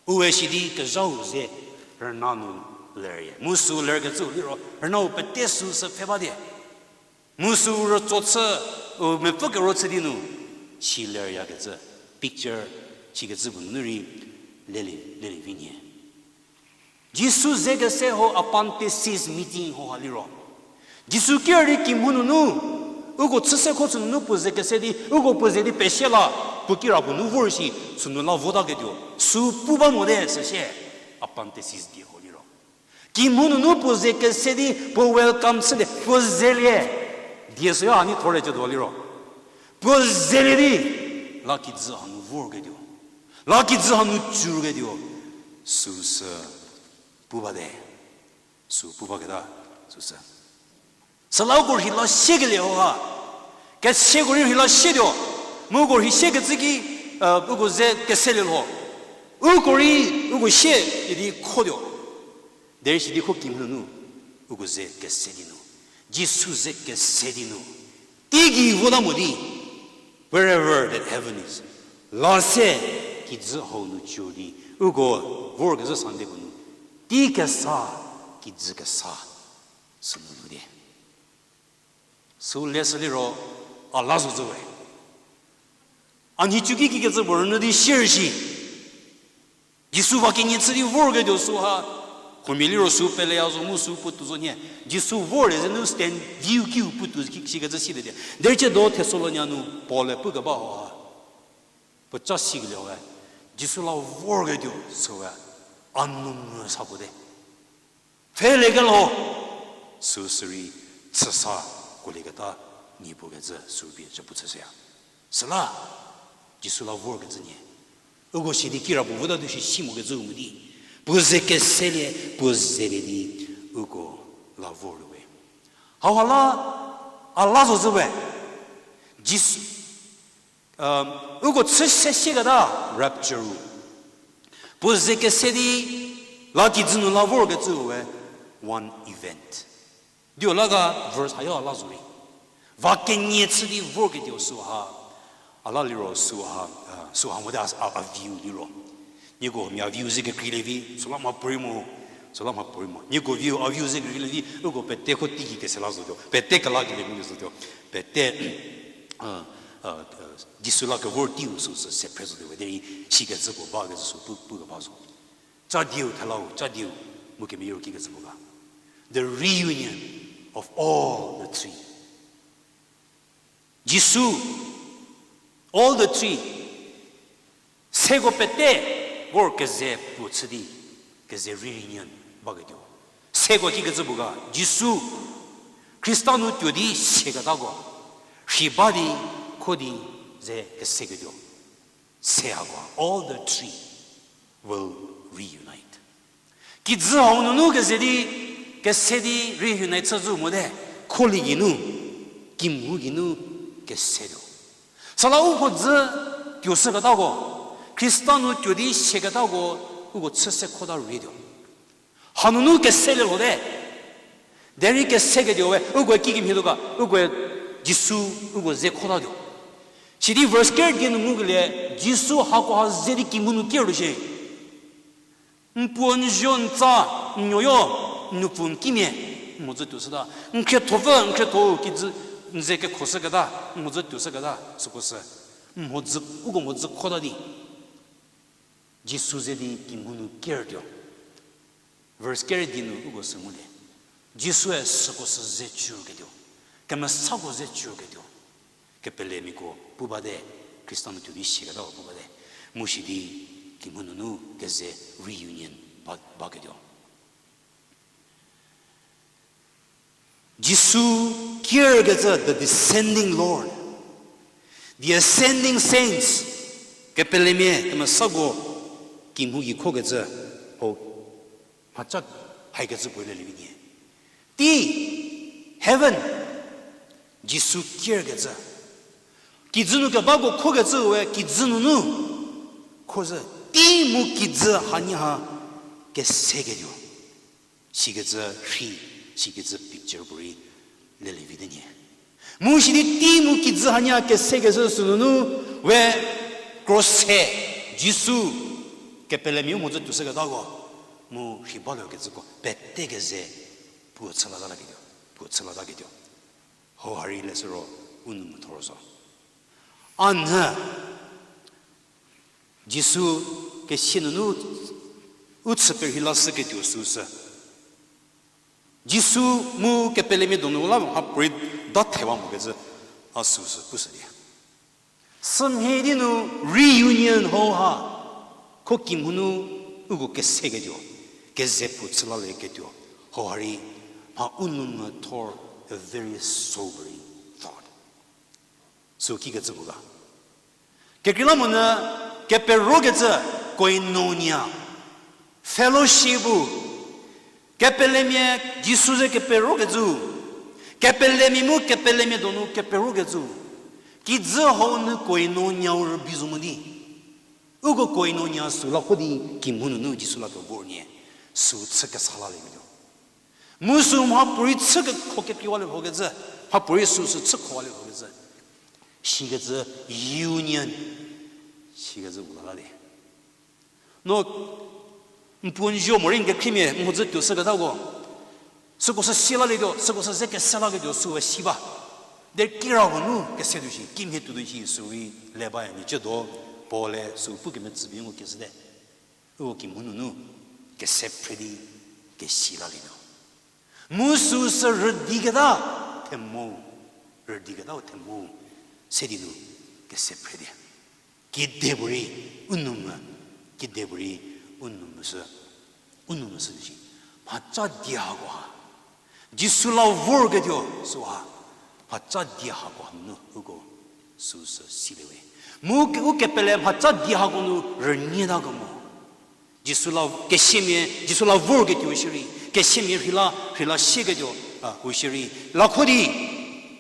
Ue sidi kezhau ze rüna nu lerya. Mu süu lerkecüu liro, rünau pete süu sü pfhe ba die. Mu süu rütso chü, u mepfü kero chü di nu, si leryakecü, picture, sikecü puo nunu rei, lelie, lelie vi nie. Jisu ze kese ho Apantesis meeting hauha liro. Jisu ker di kimhou nunu, uko chüse kho chü nunu puo ze kese di, uko puo ze di pesie la, puo kirapuo nu vor shi, sünu la votaketuo, süu pu ba mote süsie, Apantesis die hau liro. Kimhou nunu puo ze kese di, puo welcome chülie, puo zelie. Die süyo a nei thorliecütuo liro. Puo zelie di, la kijü hanu vorketuo. La kijü hanu tsurketuo. Süu sü pu bate. Süu pu baketa, süu sü. Süla uko rhei la siekelie hauha. Keseko rei rhei la sietuo. Mu uko rhei siekecü ki, uko ze keselie lho. Uko rei, uko sie, idi khotuo. Derei sidi kho kimhou nunu, uko ze kese di nu. Jisu ze kese di nu. Teigei vota mo di, wherever that heaven is. La se kijü hau nu tsu di. Uko vorkezhü Sunday puo nu. Tei kesa, kijü kesa. Sünu lhou di. Süu le sü liro, a la zo zhüwe. A nhicu ki kikecü puo rünyü di sier shi. Jisu va kenie chü di vorketuo süha. Huomia liro süu peleya zo mu süu puotou zo nhie. Jisu vorlie ze nu stand view kiu puotou ki sikecü silie di. Derei ciedo Thessalonia nu Paul-e pukeba hauha. Puoca sikelieu we. Jisu la vorketuo süwe. A nou mvü sa puo te. Pfhelekelho. Süu sürei chüsa kuolieketa nie puo kecü süu pie cü pu chüshüya. Süla, Jisu la vorkecü nie. Uko sidi kirapuo votatuo shi si mokecü u mo di. Puo ze keselie, puo zelie di, uko la vorlie we. Hauha la, a la zo zhüwe. Jisu, uko chü se sieketa rapture-u. Puo ze kese di, la kijü nu la vorkecüu we one event. Dio la ga verse hayo a la zo rei. Va kenie chü di vorketuo süha. A la liro süha, süha mote a, a view liro. Nieko mia view ze kekreilie vi, süla mhapuorei mo, süla mhapuorei mo. Nieko view, a view ze kekreilie vi, uko pete kho teigei kese la zotuo, pete kelakelie ngulie zotuo, pete, Jisu la kevor teiu süu sü se phre zotuo we derei, sikecü puo bakecü süu pu, pukeba zo. Cha dieu thelau, cha dieu, mu kemeyie ro kikecü puo ga. The reunion of all the three. Jisu, all the three. Seko pete, vor keze puo chü di, keze reunion baketuo. Seko kikecü puo ga, Jisu, Khrista nu tuo di siaketako, rhei ba di, kho di, ze keseketuo. Se hako, all the three will reunite. Kijü hau nunu keze di, kese di reunite chü zhü mote, kholie geinu, kimhou geinu, kesetuo. Süla u mhodzü tuoshüketako, Khrista nu tuo di siaketako, uko chü se khota rietuo. Hanunu keselie lhote. Derei keseketuo we, ukoe kikemhie tuo ga, ukoe Jisu, uko ze khotatuo. Sidi verse ker die nu ngukelie, Jisu hakoha ze di kimhou nu kertuo shie. N puo n zuo n tsa, n nuoyo, n nupfu n kimia, n mhodzü tuoshüta. N khriethopfü, n khrietho-u kijü, n ze kekhoshüketa, n mhodzü tuoshüketa, süko sü. N mhodzü, uko mhodzü khota di. Jisu ze di kimhou nu kertuo. Verse ker die nu uko sü ngulie. Jisue süko sü ze cüketuo. Kemesako ze cüketuo. Kepelemiako pu bate, Khrista nu tuo di siaketako pu bate. Mu sidi kimhou nunu keze reunion ba, baketuo. Jisu kerkecü the descending Lord, the ascending saints, Kepelemia kemesako kimhu gei khokecü, ho, mhaca haikecü puo lelie vi nie. Tei, heaven, Jisu kerkecü. Kijü nu kebako khokecü we kijü nunu khozhü, tei mu kijü hanie ha keseketuo. Sikecü rhi, sikecü picture puorei lelie vite nie. Mu sidi tei mu kijü hanie ha kesekecü sünunu we kro se, Jisu, kepelemiau mhodzü tuoshüketako, mu rhi baluokecüko pete keze puo chü lata laketuo, puo chü lataketuo. Ho harei leshü ro u nou methor zo. A nhü, Jisu kesia nunu u chü perhei lashüketuo süsü, Jisu mu kepelemia donu la mhapuorei da thewa mokecü a süsü pushü di. Sümhie di nu reunion hau ha, kho kimhu nu uko keseketuo, keze puo chü lalieketuo, ho harei mha u nou methor, a very sobering thought. Sü kikecü puo ga. Kekreilamonyü keperokecü koinonia, fellowship-u, kepelemia Jisu ze keperokecü, kepelemia mu kepelemia donu keperokecü, kijü hau nu koinonia-u rübei zo mo di. Uko koinonia sü la kho di kimhu nunu Jisu la kevor nie, sü chü kesa lalieketuo. Mu sü mhapuorei chü kekho kekreiwalie lhokecü, mhapuorei süsü chü khowalie lhokecü. Sikecü union, sikecü u la la di. No, n puo n zuo morei n kekhriemia mhodzü tuoshüketako, süko sü si lalietuo, süko sü ze kese laketuo süe si ba. Derei kirapuo nu kese tuo shi, kimhie tuo tuo shi sürei le ba ya nie ciedo, Paul-e sü pu kemetsü pie ngu kezhüte. Uko kimhu nunu kese phre di kesi lalietuo. Mu süsü rüdiketa themo, rüdiketau themo se di nu kese phre di. Kedipuorei u nou mü, kedipuorei u nou mü sü, u nou mü sü di shi. Mhaca die hako ha, Jisu la vorketuo süha, mhaca die hako ha nunu uko süsü silie we. Mu ke- u kepele mhaca die hako nu rünyie ta kemo. Jisu la kesiamia, Jisu la vorketuo shierei, kesiamia rheila, rheila sieketuo, a, u shierei. La kho di,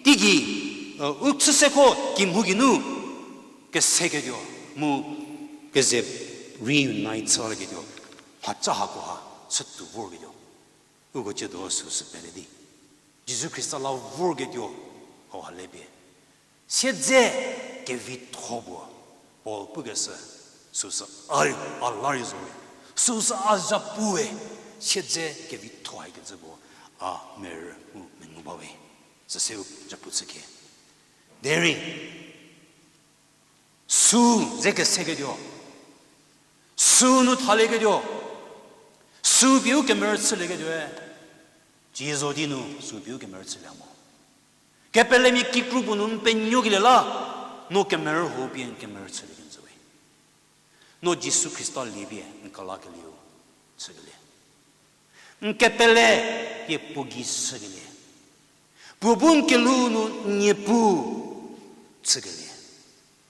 teigei, a, u chüsekho kimhu geinu keseketuo, mu keze reunite chülieketuo, mhaca hako ha chütuo vorketuo. Uko ciedo süsü pele di. Jisu Khrista la vorketuo, hauha le pie. Siedze kevitho puo, Paul pukeshü, süsü a, a la rei zo we. Süsü a zhapu we, siedze kevitho haikecü puo, a merü mu mengu ba we. Süse u zhapu chüke. Derei, sü ze keseketuo, sü nu thalieketuo, sü pie u kemerü chülieketuoe, Jisu di nu sü pie u kemerü chülie mo. Kepelemia kikru puo nu n penuokelie la, no kemerü huo pie n kemerü chülie kenjü we. No Jisu Khrista lie pie n kelakelieu chükelie. N kepele pie puo gei chükelie. Puo bu n kelhou nu n Niepuu chükelie.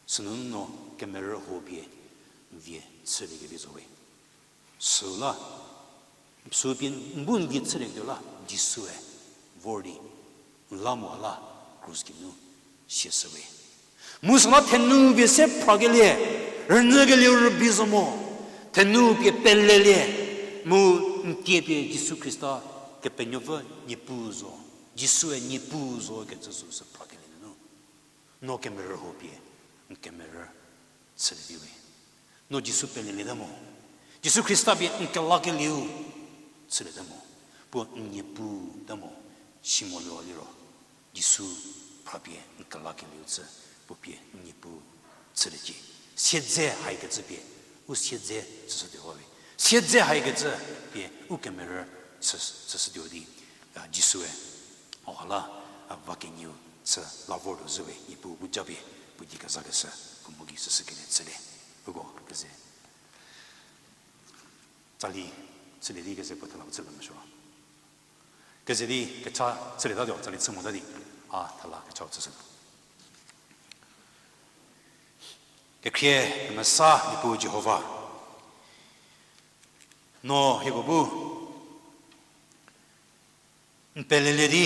Sünu no kemerü huo pie n vie chüliekevi zo we. Süla, sü pie n bu n vie chülieketuo la, Jisue vor di, n la mo la, krus geinu siashü we. Mu süla thenou pie se phrakelie, rünyükelieu rübei zo mo, thenou pie pelelie, mu n tie pie Jisu Khrista Kepenuopfü Niepuu zo, Jisue Niepuu zo kecü süsü phrakelie nunu, no kemerü huo pie n kemerü chülie di we. No Jisu peleliete mo, Jisu Khrista pie n kelakelieu chüliete mo, puo n Niepuu te mo, si molie liro, Jisu phra pie n kelakelieu chü, puo pie n Niepuu chüliecie. Siedze haikecü pie, u siedze chüshütuo we. Siedze haikecü pie u kemerü chü, chüshütuo di, a, Jisue, o hala, a, va kenieu chü la vortuo zhü we, Niepuu bu japie, puo di kezakeshü, puo mu gei süsü kelie chülie. Uko keze. Tsali, chülie di keze puo thela chülie meshü. Keze di kecha chülietatuo, tsali chü mota di, a thela kecha chüshü. Kekhrie kemesa Niepuu Jihova, no hieko bu n pelelie di,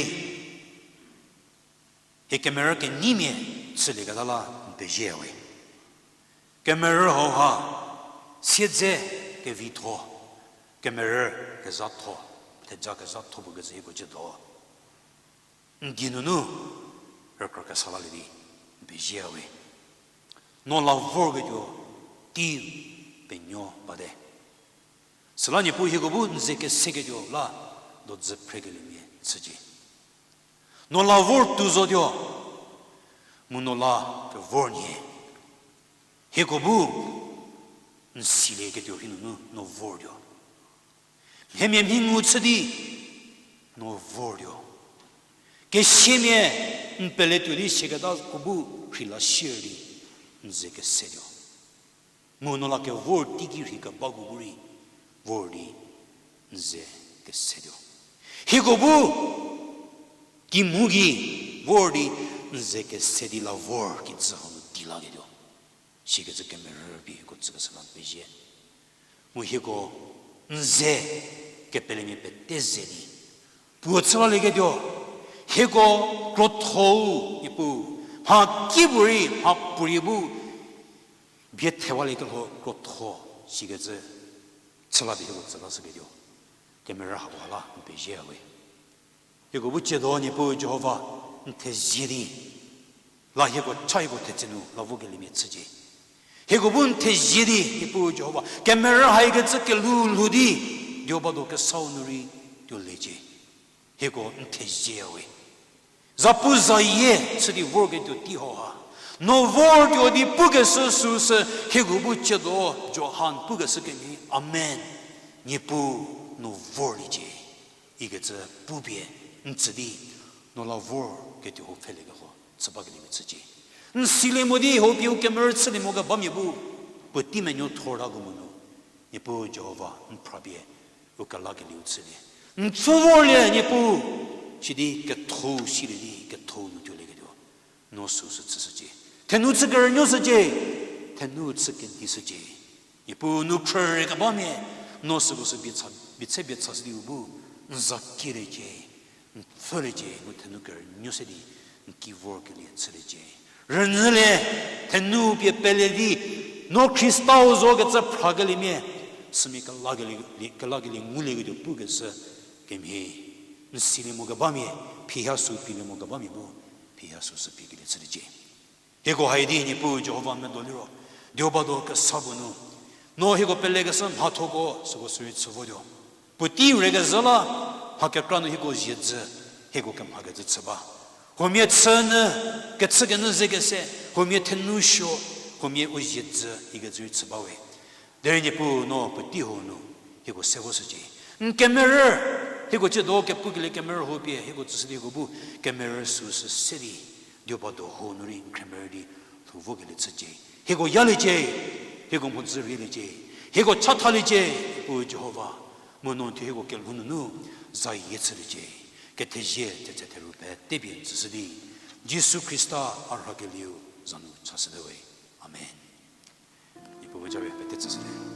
hie kemerü keneimia chülieketa la n pezie we. Kemerü hauha siedze kevitho, kemerü kezhatho, theja kezhatho puo kecü hieko ciedo n die nunu rükra kesa lalie di n pezie we. No la vorketuo tei penuo bate. Süla Niepuu hieko bu n ze keseketuo la dodzü phrekeliemia chücie. No la vor tuo zotuo, mu no la kevor nhie. Hieko bu n silieketuo rhei nunu no vortuo. Mhemia mhi ngu chü di no vortuo. Kesiamia n peletuo di siaketako bu rhei la sier di n ze kesetuo. Mu no la kevor teiki rhei kebako bu rei vor di n ze kesetuo. Hieko bu ki mu ki vor di n ze kese di la vor kijü hau nu tei laketuo. Sikecü kemerü pie hieko tsükeshü la n pezie. Mu hieko n ze kepelemia pete ze di puo chü lalieketuo. Hieko krotho-u Niepuu, mha kipuorei mha puorei bu bie thewaliekelho krotho sikecü chü la pie hieko tsü lashüketuo. Kemerü hako ha la n pezie we. Hieko bu ciedo Niepuu Jihova n thezie di la hieko cha hieko thetse nu la vokeliemia chücie. Hieko bu n thezie di Niepuu Jihova kemerü haikecü kelhou lhou di dioba do kesau nu rei tuoliecie. Hieko n thezie we. Zapu zayie chü di vorketuo tei hauha no vortuo di pukeshü süsü hieko bu ciedo Johan pukeshü kemhie, Amen. Niepuu, no vorliecie ikecü pupie n tsü di no la vorketuo hau pfheliekehou chü bakeliemia chücie. N silie mo di hau pie u kemerü chülie mo kebamia bu puotei menuo thortako mo nu Niepuu Jihova n phrapie u kelakelieu chülie. N pfü vorlie Niepuu, sidi ketho silie di ketho nu tuolieketuo no süsü chüshücie. Thenu chü kerünuoshücie, thenu chü kedishücie. Niepuu, nu khrüre kebamia no süko sü bie cha, bie tshe bie chashü di u bu n za kieliecie, n pfhüliecie mu thenu kerünuo se di n ki vorkelie chüliecie. Rünyülie, thenu pie pele di no Khristau zo kecü phrakeliemia sümia kelakelie, kelakelie ngulieketuo pukeshü kemhie, n silie mo kebamia, phiha sü pielie mo kebamia bu phiha süsü piekelie chüliecie. Hieko hai di Niepuu Jihova medo liro, dioba do kesa puo nu no hieko pelekeshü mhathoko süko sü rei chü votuo. Puotei rekezhü la mha kekra nu hieko zie dzü, hieko kemhakecü chü ba. Huomia chünyü, kechükenyü ze kese, huomia thenu suo, huomia u zie dzü ikecü rei chü ba we. Derei Niepuu no puotei hau nu hieko se voshücie. N kemerü, hieko ciedo kepukelie kemerü hau pie hieko tsüshü di hieko bu kemerü süsü se di dioba do hau nu rei n khriemerü di lhou vokelie chücie. Hieko yaliecie, hieko mhodzü rieliecie, hieko chathaliecie, Niepuu Jihova, mu no thuo hieko kelhou nunu zayie chüliecie. Kethezie thetse theru pete pie n tsüshü di Jisu Khrista a rhakelieu za nu chashüte we. Amen. Niepuu ja pie pete tsüshüte.